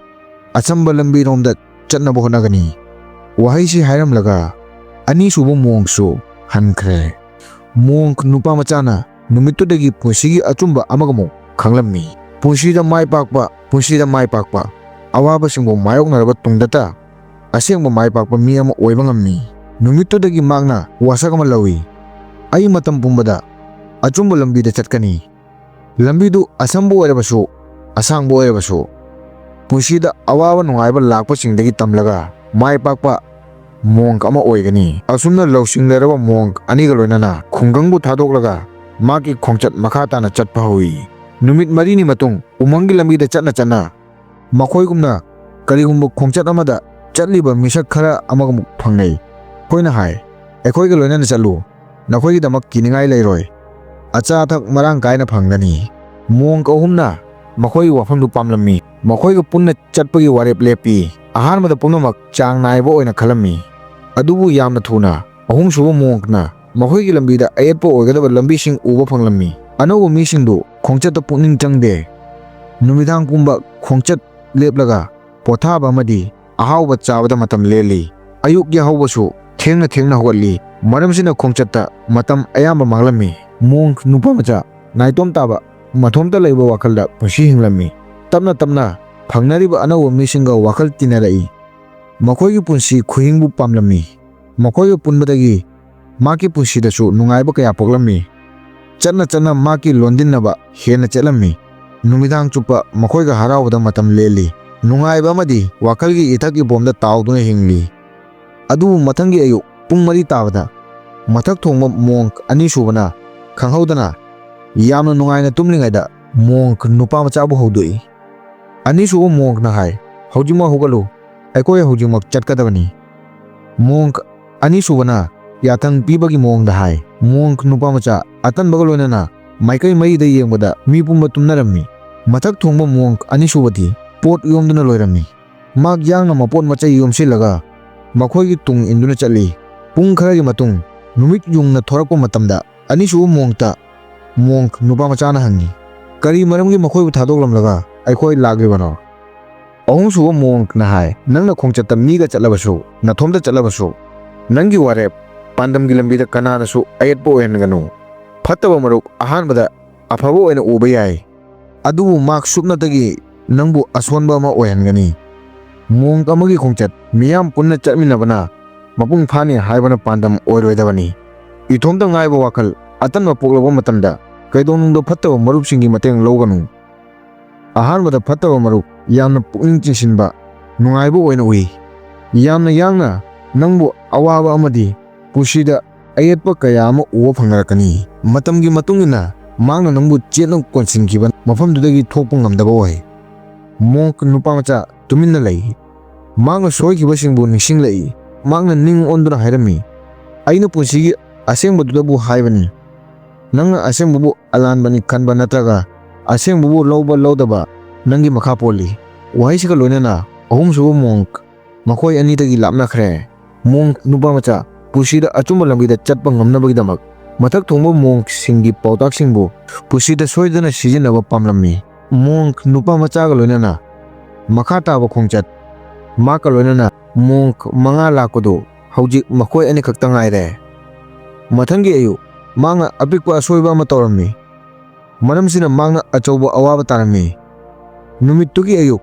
ꯑꯆꯝꯕ ꯂꯝꯕꯤꯔꯣꯝꯗ ꯆꯠꯅꯕ ꯍꯣꯠꯅꯒꯅꯤ꯫ ꯋꯥꯍꯩꯁꯤ ꯍꯥꯏꯔꯝꯂꯒ ꯑꯅꯤꯁꯨꯕ ꯃꯣꯡꯁꯨ ꯍꯟꯈ꯭ꯔꯦ꯫ ꯃꯣꯡ ꯅꯨꯄꯥ ꯃꯆꯥꯅ ꯅꯨꯃꯤꯠꯇꯨꯗꯒꯤ ꯄꯨꯟꯁꯤꯒꯤ ꯑꯆꯨꯝꯕ ꯑꯃꯒꯃꯨꯛ ꯈꯪꯂꯝꯃꯤ꯫ ꯄꯨꯟꯁꯤꯗ ꯃꯥꯏ ꯄꯥꯛꯄ, ꯄꯨꯟꯁꯤꯗ ꯃꯥꯏ ꯄꯥꯛꯄ, ꯑꯋꯥꯕꯁꯤꯡꯕꯨ ꯃꯥꯌꯣꯛꯅꯔꯕ ꯇꯨꯡꯗꯇ ꯑꯁꯦꯡꯕ ꯃꯥꯏ ꯄꯥꯛꯄ ꯃꯤ ꯑꯃ ꯑꯣꯏꯕ ꯉꯝꯃꯤ꯫ ꯅꯨꯃꯤꯠꯇꯨꯗꯒꯤ ꯃꯍꯥꯛꯅ ꯋꯥꯁꯛ ꯑꯃ ꯂꯧꯏ꯫ ꯑꯩ ꯃꯇꯝ ꯄꯨꯝꯕꯗ ꯑꯆꯨꯝꯕ ꯂꯝꯕꯤꯗ ꯆꯠꯀꯅꯤ꯫ ꯂꯝꯕꯤꯗꯨ ꯑꯁꯝꯕ ꯑꯣꯏꯔꯕꯁꯨ, ꯑꯁꯥꯡꯕ ꯑꯣꯏꯔꯕꯁꯨ, ꯄꯨꯟꯁꯤꯗ ꯑꯋꯥꯕ ꯅꯨꯡꯉꯥꯏꯕ ꯂꯥꯛꯄꯁꯤꯡꯗꯒꯤ ꯇꯝꯂꯒ ꯃꯥꯏ ꯄꯥꯛꯄ ꯃꯣꯡ ꯑꯃ ꯑꯣꯏꯒꯅꯤ꯫ ꯑꯁꯨꯝꯅ ꯂꯧꯁꯤꯡ ꯂꯩꯔꯕ ꯃꯣꯡ ꯑꯅꯤꯒ ꯂꯣꯏꯅꯅ ꯈꯨꯡꯒꯪꯕꯨ ꯊꯥꯗꯣꯛꯂꯒ ꯃꯍꯥꯛꯀꯤ ꯈꯣꯡꯆꯠ ꯃꯈꯥ ꯇꯥꯅ ꯆꯠꯄ ꯍꯧꯏ꯫ ꯅꯨꯃꯤꯠ ꯃꯔꯤꯅꯤ ꯃꯇꯨꯡ ꯎꯃꯪꯒꯤ ꯂꯝꯕꯤꯗ ꯆꯠꯅ ꯆꯠꯅ ꯃꯈꯣꯏꯒꯨꯝꯅ ꯀꯔꯤꯒꯨꯝꯕ ꯈꯣꯡꯆꯠ ꯑꯃꯗ ꯆꯠꯂꯤꯕ ꯃꯤꯁꯛ ꯈꯔ ꯑꯃꯒꯃꯨꯛ ꯐꯪꯅꯩ꯫ ꯃꯈꯣꯏꯅ ꯍꯥꯏ, "ꯑꯩꯈꯣꯏꯒ ꯂꯣꯏꯅꯅ ꯆꯠꯂꯨ, ꯅꯈꯣꯏꯒꯤꯗꯃꯛ ꯀꯤꯅꯤꯡꯉꯥꯏ ꯂꯩꯔꯣꯏ꯫ ꯑꯆꯥ ꯑꯊꯛ ꯃꯔꯥꯡ ꯀꯥꯏꯅ ꯐꯪꯒꯅꯤ"꯫ ꯃꯣꯡ ꯑꯍꯨꯝꯅ ꯃꯈꯣꯏꯒꯤ ꯋꯥꯐꯝꯗꯨ ꯄꯥꯝꯂꯝꯃꯤ꯫ ꯃꯈꯣꯏꯒ ꯄꯨꯟꯅ ꯆꯠꯄꯒꯤ ꯋꯥꯔꯦꯞ ꯂꯦꯞꯄꯤ꯫ ꯑꯍꯥꯟꯕꯗ ꯄꯨꯝꯅꯃꯛ ꯆꯥꯡ ꯅꯥꯏꯕ ꯑꯣꯏꯅ ꯈꯜꯂꯝꯃꯤ, ꯑꯗꯨꯕꯨ ꯌꯥꯝꯅ ꯊꯨꯅ ꯑꯍꯨꯝꯁꯨꯕ ꯃꯣꯡꯅ ꯃꯈꯣꯏꯒꯤ ꯂꯝꯕꯤꯗ ꯑꯌꯦꯠꯄ ꯑꯣꯏꯒꯗꯕ ꯂꯝꯕꯤꯁꯤꯡ ꯎꯕ ꯐꯪꯂꯝꯃꯤ꯫ ꯑꯅꯧꯕ ꯃꯤꯁꯤꯡꯗꯨ ꯈꯣꯡꯆꯠꯇ ꯄꯨꯛꯅꯤꯡ ꯆꯪꯗꯦ꯫ ꯅꯨꯃꯤꯗꯥꯡ ꯄꯨꯝꯕ ꯈꯣꯡꯆꯠ ꯂꯦꯞꯂꯒ ꯄꯣꯊꯥꯕ ꯑꯃꯗꯤ ꯑꯍꯥꯎꯕ ꯆꯥꯕꯗ ꯃꯇꯝ ꯂꯦꯜꯂꯤ꯫ ꯑꯌꯨꯛ ꯌꯥꯍꯧꯕꯁꯨ ꯊꯦꯡꯅ ꯊꯦꯡꯅ ꯍꯧꯒꯠꯂꯤ꯫ ꯃꯔꯝꯁꯤꯅ ꯈꯣꯡꯆꯠꯇ ꯃꯇꯝ ꯑꯌꯥꯝꯕ ꯃꯥꯡꯂꯝꯃꯤ꯫ ꯃꯣꯡ ꯅꯨꯄꯥ ꯃꯆꯥ ꯅꯥꯏꯇꯣꯝ ꯇꯥꯕ, ꯃꯊꯣꯝꯇ ꯂꯩꯕ ꯋꯥꯈꯜꯗ ꯄꯨꯟꯁꯤ ꯍꯤꯡꯂꯝꯃꯤ꯫ ꯇꯞꯅ ꯇꯞꯅ ꯐꯪꯅꯔꯤꯕ ꯑꯅꯧꯕ ꯃꯤꯁꯤꯡꯒ ꯋꯥꯈꯜ ꯇꯤꯟꯅꯔꯛꯏ꯫ ꯃꯈꯣꯏꯒꯤ ꯄꯨꯟꯁꯤ ꯈꯨꯍꯤꯡꯕꯨ ꯄꯥꯝꯂꯝꯃꯤ꯫ ꯃꯈꯣꯏꯒ ꯄꯨꯟꯕꯗꯒꯤ ꯃꯍꯥꯛꯀꯤ ꯄꯨꯟꯁꯤꯗꯁꯨ ꯅꯨꯡꯉꯥꯏꯕ ꯀꯌꯥ ꯄꯣꯛꯂꯝꯃꯤ꯫ ꯆꯠꯅ ꯆꯠꯅ ꯃꯍꯥꯛꯀꯤ ꯂꯣꯟꯗꯤꯟꯅꯕ ꯍꯦꯟꯅ ꯆꯦꯠꯂꯝꯃꯤ꯫ ꯅꯨꯃꯤꯗꯥꯡ ꯆꯨꯞꯄ ꯃꯈꯣꯏꯒ ꯍꯔꯥꯎꯕꯗ ꯃꯇꯝ ꯂꯦꯜꯂꯤ꯫ ꯅꯨꯡꯉꯥꯏꯕ ꯑꯃꯗꯤ ꯋꯥꯈꯜꯒꯤ ꯏꯊꯛ ꯏꯄꯣꯝꯗ ꯇꯥꯎꯗꯨꯅ ꯍꯤꯡꯂꯤ꯫ ꯑꯗꯨꯕꯨ ꯃꯊꯪꯒꯤ ꯑꯌꯨꯛ ꯄꯨꯡ ꯃꯔꯤ ꯇꯥꯕꯗ ꯃꯊꯛ ꯊꯣꯡꯕ ꯃꯣꯡ ꯑꯅꯤꯁꯨꯕꯅ ꯈꯪꯍꯧꯗꯅ ꯌꯥꯝꯅ ꯅꯨꯡꯉꯥꯏꯅ ꯇꯨꯝꯂꯤꯉꯩꯗ ꯃꯣꯡ ꯅꯨꯄꯥ ꯃꯆꯥꯕꯨ ꯍꯧꯗꯣꯛꯏ꯫ ꯑꯅꯤꯁꯨꯕ ꯃꯣꯡꯅ ꯍꯥꯏ, "ꯍꯧꯖꯤꯛꯃꯛ ꯍꯧꯒꯠꯂꯨ, ꯑꯩꯈꯣꯏ ꯍꯧꯖꯤꯛꯃꯛ ꯆꯠꯀꯗꯕꯅꯤ"꯫ ꯃꯣꯡ ꯑꯅꯤꯁꯨꯕꯅ ꯌꯥꯊꯪ ꯄꯤꯕꯒꯤ ꯃꯑꯣꯡꯗ ꯍꯥꯏ꯫ ꯃꯣꯡ ꯅꯨꯄꯥ ꯃꯆꯥ ꯑꯇꯟꯕꯒ ꯂꯣꯏꯅꯅ ꯃꯥꯏꯀꯩ ꯃꯔꯤꯗ ꯌꯦꯡꯕꯗ ꯃꯤ ꯄꯨꯝꯕ ꯇꯨꯝꯅꯔꯝꯃꯤ꯫ ꯃꯊꯛ ꯊꯣꯡꯕ ꯃꯣꯡ ꯑꯅꯤꯁꯨꯕꯗꯤ ꯄꯣꯠ ꯌꯣꯝꯗꯨꯅ ꯂꯣꯏꯔꯝꯃꯤ꯫ ꯃꯍꯥꯛ ꯌꯥꯡꯅ ꯃꯄꯣꯠ ꯃꯆꯩ ꯌꯣꯝꯁꯤꯜꯂꯒ ꯃꯈꯣꯏꯒꯤ ꯇꯨꯡ ꯏꯟꯗꯨꯅ ꯆꯠꯂꯤ꯫ ꯄꯨꯡ ꯈꯔꯒꯤ ꯃꯇꯨꯡ ꯅꯨꯃꯤꯠ ꯌꯨꯡꯅ ꯊꯣꯔꯛꯄ ꯃꯇꯝꯗ ꯑꯅꯤꯁꯨꯕ ꯃꯣꯡꯇ ꯃꯣꯡ ꯅꯨꯄꯥ ꯃꯆꯥꯅ ꯍꯪꯉꯤ, "ꯀꯔꯤ ꯃꯔꯝꯒꯤ ꯃꯈꯣꯏꯕꯨ ꯊꯥꯗꯣꯛꯂꯝꯂꯒ ꯑꯩꯈꯣꯏ ꯂꯥꯛꯂꯤꯕꯅꯣ?" ꯑꯍꯨꯝꯁꯨꯕ ꯃꯣꯡꯅ ꯍꯥꯏ, "ꯅꯪꯅ ꯈꯣꯡꯆꯠꯇ ꯃꯤꯒ ꯆꯠꯂꯕꯁꯨ, ꯅꯊꯣꯝꯇ ꯆꯠꯂꯕꯁꯨ, ꯅꯪꯒꯤ ꯋꯥꯔꯦꯞ, ꯄꯥꯟꯗꯝꯒꯤ ꯂꯝꯕꯤꯗ ꯀꯅꯥꯅꯁꯨ ꯑꯌꯦꯠꯄ ꯑꯣꯏꯍꯟꯒꯅꯨ꯫ ꯐꯠꯇꯕ ꯃꯔꯨꯞ ꯑꯍꯥꯟꯕꯗ ꯑꯐꯕ ꯑꯣꯏꯅ ꯎꯕ ꯌꯥꯏ, ꯑꯗꯨꯕꯨ ꯃꯍꯥꯛ ꯁꯨꯞꯅꯇꯒꯤ ꯅꯪꯕꯨ ꯑꯁꯣꯟꯕ ꯑꯃ ꯑꯣꯏꯍꯟꯒꯅꯤ꯫ ꯃꯣꯡꯛ ꯑꯃꯒꯤ ꯈꯣꯡꯆꯠ ꯃꯤꯌꯥꯝ ꯄꯨꯟꯅ ꯆꯠꯃꯤꯟꯅꯕꯅ ꯃꯄꯨꯡ ꯐꯥꯅꯤ ꯍꯥꯏꯕꯅ ꯄꯥꯟꯗꯝ ꯑꯣꯏꯔꯣꯏꯗꯕꯅꯤ꯫ ꯏꯇꯣꯝꯇ ꯉꯥꯏꯕ ꯋꯥꯈꯜ ꯑꯇꯟꯕ ꯄꯣꯛꯂꯛꯄ ꯃꯇꯝꯗ ꯀꯩꯗꯧꯅꯨꯡꯗ ꯐꯠꯇꯕ ꯃꯔꯨꯞꯁꯤꯡꯒꯤ ꯃꯇꯦꯡ ꯂꯧꯒꯅꯨ꯫ ꯑꯍꯥꯟꯕꯗ ꯐꯠꯇꯕ ꯃꯔꯨꯞ ꯌꯥꯝꯅ ꯄꯨꯛꯅꯤꯡ ꯆꯤꯡꯁꯤꯟꯕ, ꯅꯨꯡꯉꯥꯏꯕ ꯑꯣꯏꯅ ꯎꯏ꯫ ꯌꯥꯝꯅ ꯌꯥꯡꯅ ꯅꯪꯕꯨ ꯑꯋꯥꯕ ꯑꯃꯗꯤ ꯄꯨꯟꯁꯤꯗ ꯑꯌꯦꯠꯄ ꯀꯌꯥ ꯑꯃ ꯎꯕ ꯐꯪꯅꯔꯛꯀꯅꯤ꯫ ꯃꯇꯝꯒꯤ ꯃꯇꯨꯡ ꯏꯟꯅ ꯃꯍꯥꯛꯅ ꯅꯪꯕꯨ ꯆꯦꯠꯅ ꯀꯣꯟꯁꯤꯟꯈꯤꯕ ꯃꯐꯝꯗꯨꯗꯒꯤ ꯊꯣꯛꯄ ꯉꯝꯗꯕ ꯑꯣꯏ꯫ ꯃꯣꯡꯛ ꯅꯨꯄꯥ ꯃꯆꯥ ꯇꯨꯃꯤꯟꯅ ꯂꯩ꯫ ꯃꯍꯥꯛꯅ ꯁꯣꯏꯈꯤꯕꯁꯤꯡꯕꯨ ꯅꯤꯡꯁꯤꯡꯂꯛꯏ꯫ ꯃꯍꯥꯛꯅ ꯅꯤꯡ ꯑꯣꯟꯗꯨꯅ ꯍꯥꯏꯔꯝꯃꯤ, "ꯑꯩꯅ ꯄꯨꯟꯁꯤꯒꯤ ꯑꯁꯦꯡꯕꯗꯨꯗꯕꯨ ꯍꯥꯏꯕꯅꯤ꯫ ꯅꯪꯅ ꯑꯁꯦꯡꯕꯕꯨ ꯑꯂꯥꯟꯕꯅꯤ ꯈꯟꯕ ꯅꯠꯇ꯭ꯔꯒ ꯑꯁꯦꯡꯕꯕꯨ ꯂꯧꯕ ꯂꯧꯗꯕ ꯅꯪꯒꯤ ꯃꯈꯥ ꯄꯣꯜꯂꯤ꯫" ꯋꯥꯍꯩꯁꯤꯒ ꯂꯣꯏꯅꯅ ꯑꯍꯨꯝꯁꯨꯕ ꯃꯣꯡꯛ ꯃꯈꯣꯏ ꯑꯅꯤꯗꯒꯤ ꯂꯥꯞꯅꯈ꯭ꯔꯦ꯫ ꯃꯣꯡꯛ ꯅꯨꯄꯥ ꯃꯆꯥ ꯄꯨꯟꯁꯤꯗ ꯑꯆꯨꯝꯕ ꯂꯝꯕꯤꯗ ꯆꯠꯄ ꯉꯝꯅꯕꯒꯤꯗꯃꯛ ꯃꯊꯛ ꯊꯣꯡꯕ ꯃꯣꯡꯛꯁꯤꯡꯒꯤ ꯄꯥꯎꯇꯥꯛꯁꯤꯡꯕꯨ ꯄꯨꯟꯁꯤꯗ ꯁꯣꯏꯗꯅ ꯁꯤꯖꯤꯟꯅꯕ ꯄꯥꯝꯂꯝꯃꯤ꯫ ꯃꯣꯡꯛ ꯅꯨꯄꯥ ꯃꯆꯥꯒ ꯂꯣꯏꯅꯅ ꯃꯈꯥ ꯇꯥꯕ ꯈꯣꯡꯆꯠ꯫ ꯃꯍꯥꯛꯀ ꯂꯣꯏꯅꯅ ꯃꯣꯡꯛ ꯃꯉꯥ ꯂꯥꯛꯄꯗꯨ ꯍꯧꯖꯤꯛ ꯃꯈꯣꯏ ꯑꯅꯤꯈꯛꯇ ꯉꯥꯏꯔꯦ꯫ ꯃꯊꯪꯒꯤ ꯑꯌꯨꯛ, ꯃꯍꯥꯛꯅ ꯑꯄꯤꯛꯄ ꯑꯁꯣꯏꯕ ꯑꯃ ꯇꯧꯔꯝꯃꯤ, ꯃꯔꯝꯁꯤꯅ ꯃꯍꯥꯛꯅ ꯑꯆꯧꯕ ꯑꯋꯥꯕ ꯇꯥꯔꯝꯃꯤ꯫ ꯅꯨꯃꯤꯠꯇꯨꯒꯤ ꯑꯌꯨꯛ,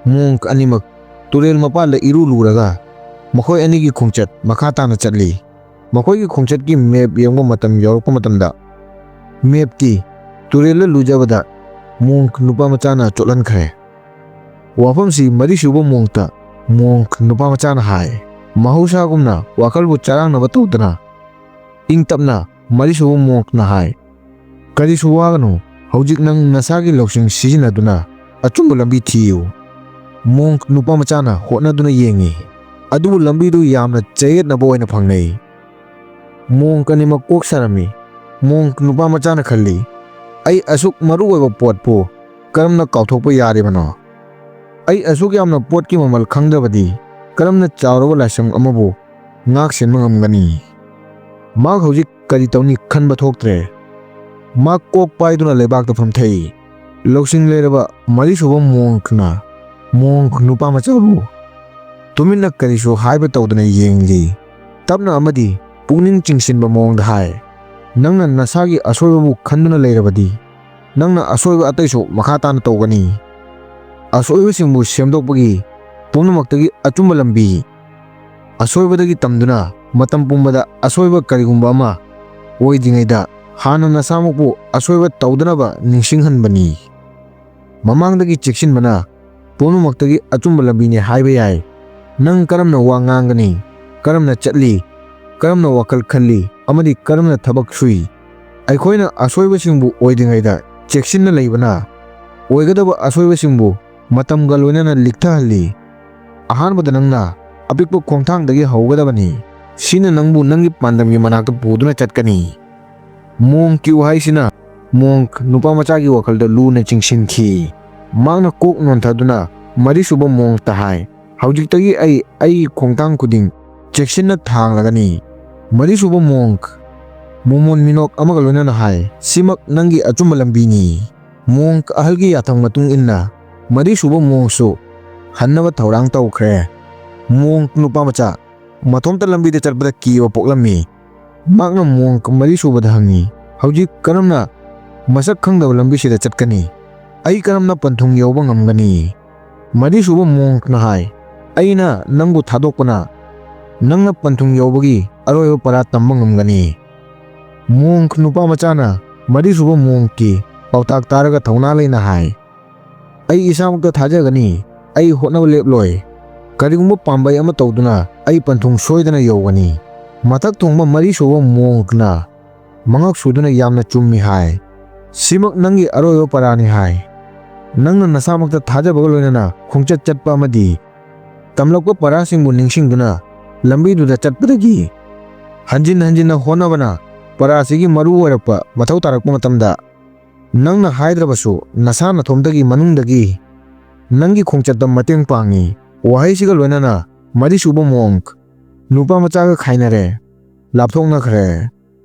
ꯃꯣꯡꯛ ꯑꯅꯤꯃꯛ ꯇꯨꯔꯦꯜ ꯃꯄꯥꯜꯗ ꯏꯔꯨ ꯂꯨꯔꯒ ꯃꯈꯣꯏ ꯑꯅꯤꯒꯤ ꯈꯣꯡꯆꯠ ꯃꯈꯥ ꯇꯥꯅ ꯆꯠꯂꯤ꯫ ꯃꯈꯣꯏꯒꯤ ꯈꯣꯡꯆꯠꯀꯤ ꯃꯦꯞ ꯌꯦꯡꯕ ꯃꯇꯝ ꯌꯧꯔꯛꯄ ꯃꯇꯝꯗ, ꯃꯦꯞꯇꯤ ꯇꯨꯔꯦꯜꯗ ꯂꯨꯖꯕꯗ ꯃꯣꯡꯛ ꯅꯨꯄꯥ ꯃꯆꯥꯅ ꯆꯣꯠꯍꯟꯈ꯭ꯔꯦ꯫ ꯋꯥꯐꯝꯁꯤ ꯃꯔꯤꯁꯨꯕ ꯃꯣꯡꯛꯇ ꯃꯣꯡꯛ ꯅꯨꯄꯥ ꯃꯆꯥꯅ ꯍꯥꯏ꯫ ꯃꯍꯧꯁꯥꯒꯨꯝꯅ ꯋꯥꯈꯜꯕꯨ ꯆꯔꯥꯡꯅꯕ ꯇꯧꯗꯅ ꯏꯪ ꯇꯞꯅ ꯃꯔꯤꯁꯨꯕ ꯃꯣꯡꯛꯅ ꯍꯥꯏ, "ꯀꯔꯤꯁꯨ ꯋꯥꯒꯅꯨ, ꯍꯧꯖꯤꯛ ꯅꯪ ꯅꯁꯥꯒꯤ ꯂꯧꯁꯤꯡ ꯁꯤꯖꯤꯟꯅꯗꯨꯅ ꯑꯆꯨꯝꯕ ꯂꯝꯕꯤ ꯊꯤꯌꯨ꯫" ꯃꯣꯡꯛ ꯅꯨꯄꯥ ꯃꯆꯥꯅ ꯍꯣꯠꯅꯗꯨꯅ ꯌꯦꯡꯉꯤ, ꯑꯗꯨꯕꯨ ꯂꯝꯕꯤꯗꯨ ꯌꯥꯝꯅ ꯆꯌꯦꯠꯅꯕ ꯑꯣꯏꯅ ꯐꯪꯅꯩ꯫ ꯃꯣꯡꯛ ꯑꯅꯤꯃꯛ ꯀꯣꯛ ꯁꯥꯔꯝꯃꯤ꯫ ꯃꯣꯡꯛ ꯅꯨꯄꯥ ꯃꯆꯥꯅ ꯈꯜꯂꯤ, "ꯑꯩ ꯑꯁꯨꯛ ꯃꯔꯨ ꯑꯣꯏꯕ ꯄꯣꯠꯄꯨ ꯀꯔꯝꯅ ꯀꯥꯎꯊꯣꯛꯄ ꯌꯥꯔꯤꯕꯅꯣ? ꯑꯩ ꯑꯁꯨꯛ ꯌꯥꯝꯅ ꯄꯣꯠꯀꯤ ꯃꯃꯜ ꯈꯪꯗ꯭ꯔꯕꯗꯤ ꯀꯔꯝꯅ ꯆꯥꯎꯔꯕ ꯂꯥꯏꯁꯪ ꯑꯃꯕꯨ ꯉꯥꯛ ꯁꯦꯟꯕ ꯉꯝꯒꯅꯤ?" ꯃꯍꯥꯛ ꯍꯧꯖꯤꯛ ꯀꯔꯤ ꯇꯧꯅꯤ ꯈꯟꯕ ꯊꯣꯛꯇ꯭ꯔꯦ꯫ ꯃꯍꯥꯛ ꯀꯣꯛ ꯄꯥꯏꯗꯨꯅ ꯂꯩꯕꯥꯛꯇ ꯐꯝꯊꯩ꯫ ꯂꯧꯁꯤꯡ ꯂꯩꯔꯕ ꯃꯔꯤꯁꯨꯕ ꯃꯣꯡꯛꯅ ꯃꯣꯡꯛ ꯅꯨꯄꯥ ꯃꯆꯥꯕꯨ ꯇꯨꯃꯤꯟꯅ ꯀꯔꯤꯁꯨ ꯍꯥꯏꯕ ꯇꯧꯗꯅ ꯌꯦꯡꯂꯤ꯫ ꯇꯞꯅ ꯑꯃꯗꯤ ꯄꯨꯛꯅꯤꯡ ꯆꯤꯡꯁꯤꯟꯕ ꯃꯑꯣꯡꯗ ꯍꯥꯏ, "ꯅꯪꯅ ꯅꯁꯥꯒꯤ ꯑꯁꯣꯏꯕꯕꯨ ꯈꯟꯗꯨꯅ ꯂꯩꯔꯕꯗꯤ, ꯅꯪꯅ ꯑꯁꯣꯏꯕ ꯑꯇꯩꯁꯨ ꯃꯈꯥ ꯇꯥꯅ ꯇꯧꯒꯅꯤ꯫ ꯑꯁꯣꯏꯕꯁꯤꯡꯕꯨ ꯁꯦꯝꯗꯣꯛꯄꯒꯤ ꯄꯨꯝꯅꯃꯛꯇꯒꯤ ꯑꯆꯨꯝꯕ ꯂꯝꯕꯤ꯫ ꯑꯁꯣꯏꯕꯗꯒꯤ ꯇꯝꯗꯨꯅ ꯃꯇꯝ ꯄꯨꯝꯕꯗ ꯑꯁꯣꯏꯕ ꯀꯔꯤꯒꯨꯝꯕ ꯑꯃ ꯑꯣꯏꯗ꯭ꯔꯤꯉꯩꯗ ꯍꯥꯟꯅ ꯅꯁꯥꯃꯛꯄꯨ ꯑꯁꯣꯏꯕ ꯇꯧꯗꯅꯕ ꯅꯤꯡꯁꯤꯡꯍꯟꯕꯅꯤ꯫ ꯃꯃꯥꯡꯗꯒꯤ ꯆꯦꯛꯁꯤꯟꯕꯅ ꯄꯨꯝꯅꯃꯛꯇꯒꯤ ꯑꯆꯨꯝꯕ ꯂꯝꯕꯤꯅꯤ ꯍꯥꯏꯕ ꯌꯥꯏ꯫ ꯅꯪ ꯀꯔꯝꯅ ꯋꯥ ꯉꯥꯡꯒꯅꯤ, ꯀꯔꯝꯅ ꯆꯠꯂꯤ, ꯀꯔꯝꯅ ꯋꯥꯈꯜ ꯈꯜꯂꯤ ꯑꯃꯗꯤ ꯀꯔꯝꯅ ꯊꯕꯛ ꯁꯨꯏ? ꯑꯩꯈꯣꯏꯅ ꯑꯁꯣꯏꯕꯁꯤꯡꯕꯨ ꯑꯣꯏꯗ꯭ꯔꯤꯉꯩꯗ ꯆꯦꯛꯁꯤꯟꯅ ꯂꯩꯕꯅ ꯑꯣꯏꯒꯗꯕ ꯑꯁꯣꯏꯕꯁꯤꯡꯕꯨ ꯃꯇꯝꯒ ꯂꯣꯏꯅꯅ ꯂꯤꯛꯊꯍꯜꯂꯤ꯫ ꯑꯍꯥꯟꯕꯗ ꯅꯪꯅ ꯑꯄꯤꯛꯄ ꯈꯣꯡꯊꯥꯡꯗꯒꯤ ꯍꯧꯒꯗꯕꯅꯤ꯫ ꯁꯤꯅ ꯅꯪꯕꯨ ꯅꯪꯒꯤ ꯄꯥꯟꯗꯝꯒꯤ ꯃꯅꯥꯛꯇ ꯄꯨꯗꯨꯅ ꯆꯠꯀꯅꯤ꯫" ꯃꯣꯡꯀꯤ ꯋꯥꯍꯩꯁꯤꯅ ꯃꯣꯡꯛ ꯅꯨꯄꯥ ꯃꯆꯥꯒꯤ ꯋꯥꯈꯜꯗ ꯂꯨꯅ ꯆꯤꯡꯁꯤꯟꯈꯤ꯫ ꯃꯍꯥꯛꯅ ꯀꯣꯛ ꯅꯣꯟꯊꯗꯨꯅ ꯃꯔꯤꯁꯨꯕ ꯃꯣꯡꯛꯇ ꯍꯥꯏ, "ꯍꯧꯖꯤꯛꯇꯒꯤ ꯑꯩ ꯑꯩꯒꯤ ꯈꯣꯡꯊꯥꯡ ꯈꯨꯗꯤꯡ ꯆꯦꯛꯁꯤꯟꯅ ꯊꯥꯡꯂꯒꯅꯤ꯫" ꯃꯔꯤꯁꯨꯕ ꯃꯣꯡꯛ ꯃꯣꯃꯣꯟ ꯃꯤꯅꯣꯛ ꯑꯃꯒ ꯂꯣꯏꯅꯅ ꯍꯥꯏ, "ꯁꯤꯃꯛ ꯅꯪꯒꯤ ꯑꯆꯨꯝꯕ ꯂꯝꯕꯤꯅꯤ꯫" ꯃꯣꯡꯛ ꯑꯍꯜꯒꯤ ꯌꯥꯊꯪ ꯃꯇꯨꯡ ꯏꯟꯅ ꯃꯔꯤꯁꯨꯕ ꯃꯣꯡꯛꯁꯨ ꯍꯟꯅꯕ ꯊꯧꯔꯥꯡ ꯇꯧꯈ꯭ꯔꯦ꯫ ꯃꯣꯡꯛ ꯅꯨꯄꯥ ꯃꯆꯥ ꯃꯇꯣꯝꯇ ꯂꯝꯕꯤꯗ ꯆꯠꯄꯗ ꯀꯤꯕ ꯄꯣꯛꯂꯝꯃꯤ꯫ ꯃꯍꯥꯛꯅ ꯃꯣꯡꯛ ꯃꯔꯤꯁꯨꯕꯗ ꯍꯪꯉꯤ, "ꯍꯧꯖꯤꯛ ꯀꯔꯝꯅ ꯃꯁꯛ ꯈꯪꯗꯕ ꯂꯝꯕꯤꯁꯤꯗ ꯆꯠꯀꯅꯤ? ꯑꯩ ꯀꯔꯝꯅ ꯄꯟꯊꯨꯡ ꯌꯧꯕ ꯉꯝꯒꯅꯤ?" ꯃꯔꯤꯁꯨꯕ ꯃꯣꯡꯛꯅ ꯍꯥꯏ, "ꯑꯩꯅ ꯅꯪꯕꯨ ꯊꯥꯗꯣꯛꯄꯅ ꯅꯪꯅ ꯄꯟꯊꯨꯡ ꯌꯧꯕꯒꯤ ꯑꯔꯣꯏꯕ ꯄꯔꯥ ꯇꯝꯕ ꯉꯝꯒꯅꯤ꯫" ꯃꯣꯡꯛ ꯅꯨꯄꯥ ꯃꯆꯥꯅ ꯃꯔꯤꯁꯨꯕ ꯃꯣꯡꯛꯀꯤ ꯄꯥꯎꯇꯥꯛ ꯇꯥꯔꯒ ꯊꯧꯅꯥ ꯂꯩꯅ ꯍꯥꯏ, "ꯑꯩ ꯏꯁꯥꯃꯛꯇ ꯊꯥꯖꯒꯅꯤ꯫ ꯑꯩ ꯍꯣꯠꯅꯕ ꯂꯦꯞꯂꯣꯏ꯫ ꯀꯔꯤꯒꯨꯝꯕ ꯄꯥꯝꯕꯩ ꯑꯃ ꯇꯧꯗꯨꯅ ꯑꯩ ꯄꯟꯊꯨꯡ ꯁꯣꯏꯗꯅ ꯌꯧꯒꯅꯤ꯫" ꯃꯊꯛ ꯊꯣꯡꯕ ꯃꯔꯤꯁꯨꯕ ꯃꯣꯡꯛꯅ ꯃꯉꯛ ꯁꯨꯗꯨꯅ ꯌꯥꯝꯅ ꯆꯨꯝꯃꯤ ꯍꯥꯏ꯫ "ꯁꯤꯃꯛ ꯅꯪꯒꯤ ꯑꯔꯣꯏꯕ ꯄꯔꯥꯅꯤ" ꯍꯥꯏ꯫ ꯅꯪꯅ ꯅꯁꯥꯃꯛꯇ ꯊꯥꯖꯕꯒ ꯂꯣꯏꯅꯅ ꯈꯣꯡꯆꯠ ꯆꯠꯄ ꯑꯃꯗꯤ ꯇꯝꯂꯛꯄ ꯄꯔꯥꯁꯤꯡꯕꯨ ꯅꯤꯡꯁꯤꯡꯗꯨꯅ ꯂꯝꯕꯤꯗꯨꯗ ꯆꯠꯄꯗꯒꯤ ꯍꯟꯖꯤꯟ ꯍꯟꯖꯤꯟꯅ ꯍꯣꯠꯅꯕꯅ ꯄꯔꯥꯁꯤꯒꯤ ꯃꯔꯨ ꯑꯣꯏꯔꯛꯄ ꯃꯊꯧ ꯇꯥꯔꯛꯄ ꯃꯇꯝꯗ ꯅꯪꯅ ꯍꯥꯏꯗ꯭ꯔꯕꯁꯨ ꯅꯁꯥ ꯅꯊꯣꯝꯇꯒꯤ ꯃꯅꯨꯡꯗꯒꯤ ꯅꯪꯒꯤ ꯈꯣꯡꯆꯠꯇ ꯃꯇꯦꯡ ꯄꯥꯡꯉꯤ꯫ ꯋꯥꯍꯩꯁꯤꯒ ꯂꯣꯏꯅꯅ ꯃꯔꯤꯁꯨꯕ ꯃꯣꯡꯛ ꯅꯨꯄꯥ ꯃꯆꯥꯒ ꯈꯥꯏꯅꯔꯦ, ꯂꯥꯞꯊꯣꯛꯅꯈ꯭ꯔꯦ꯫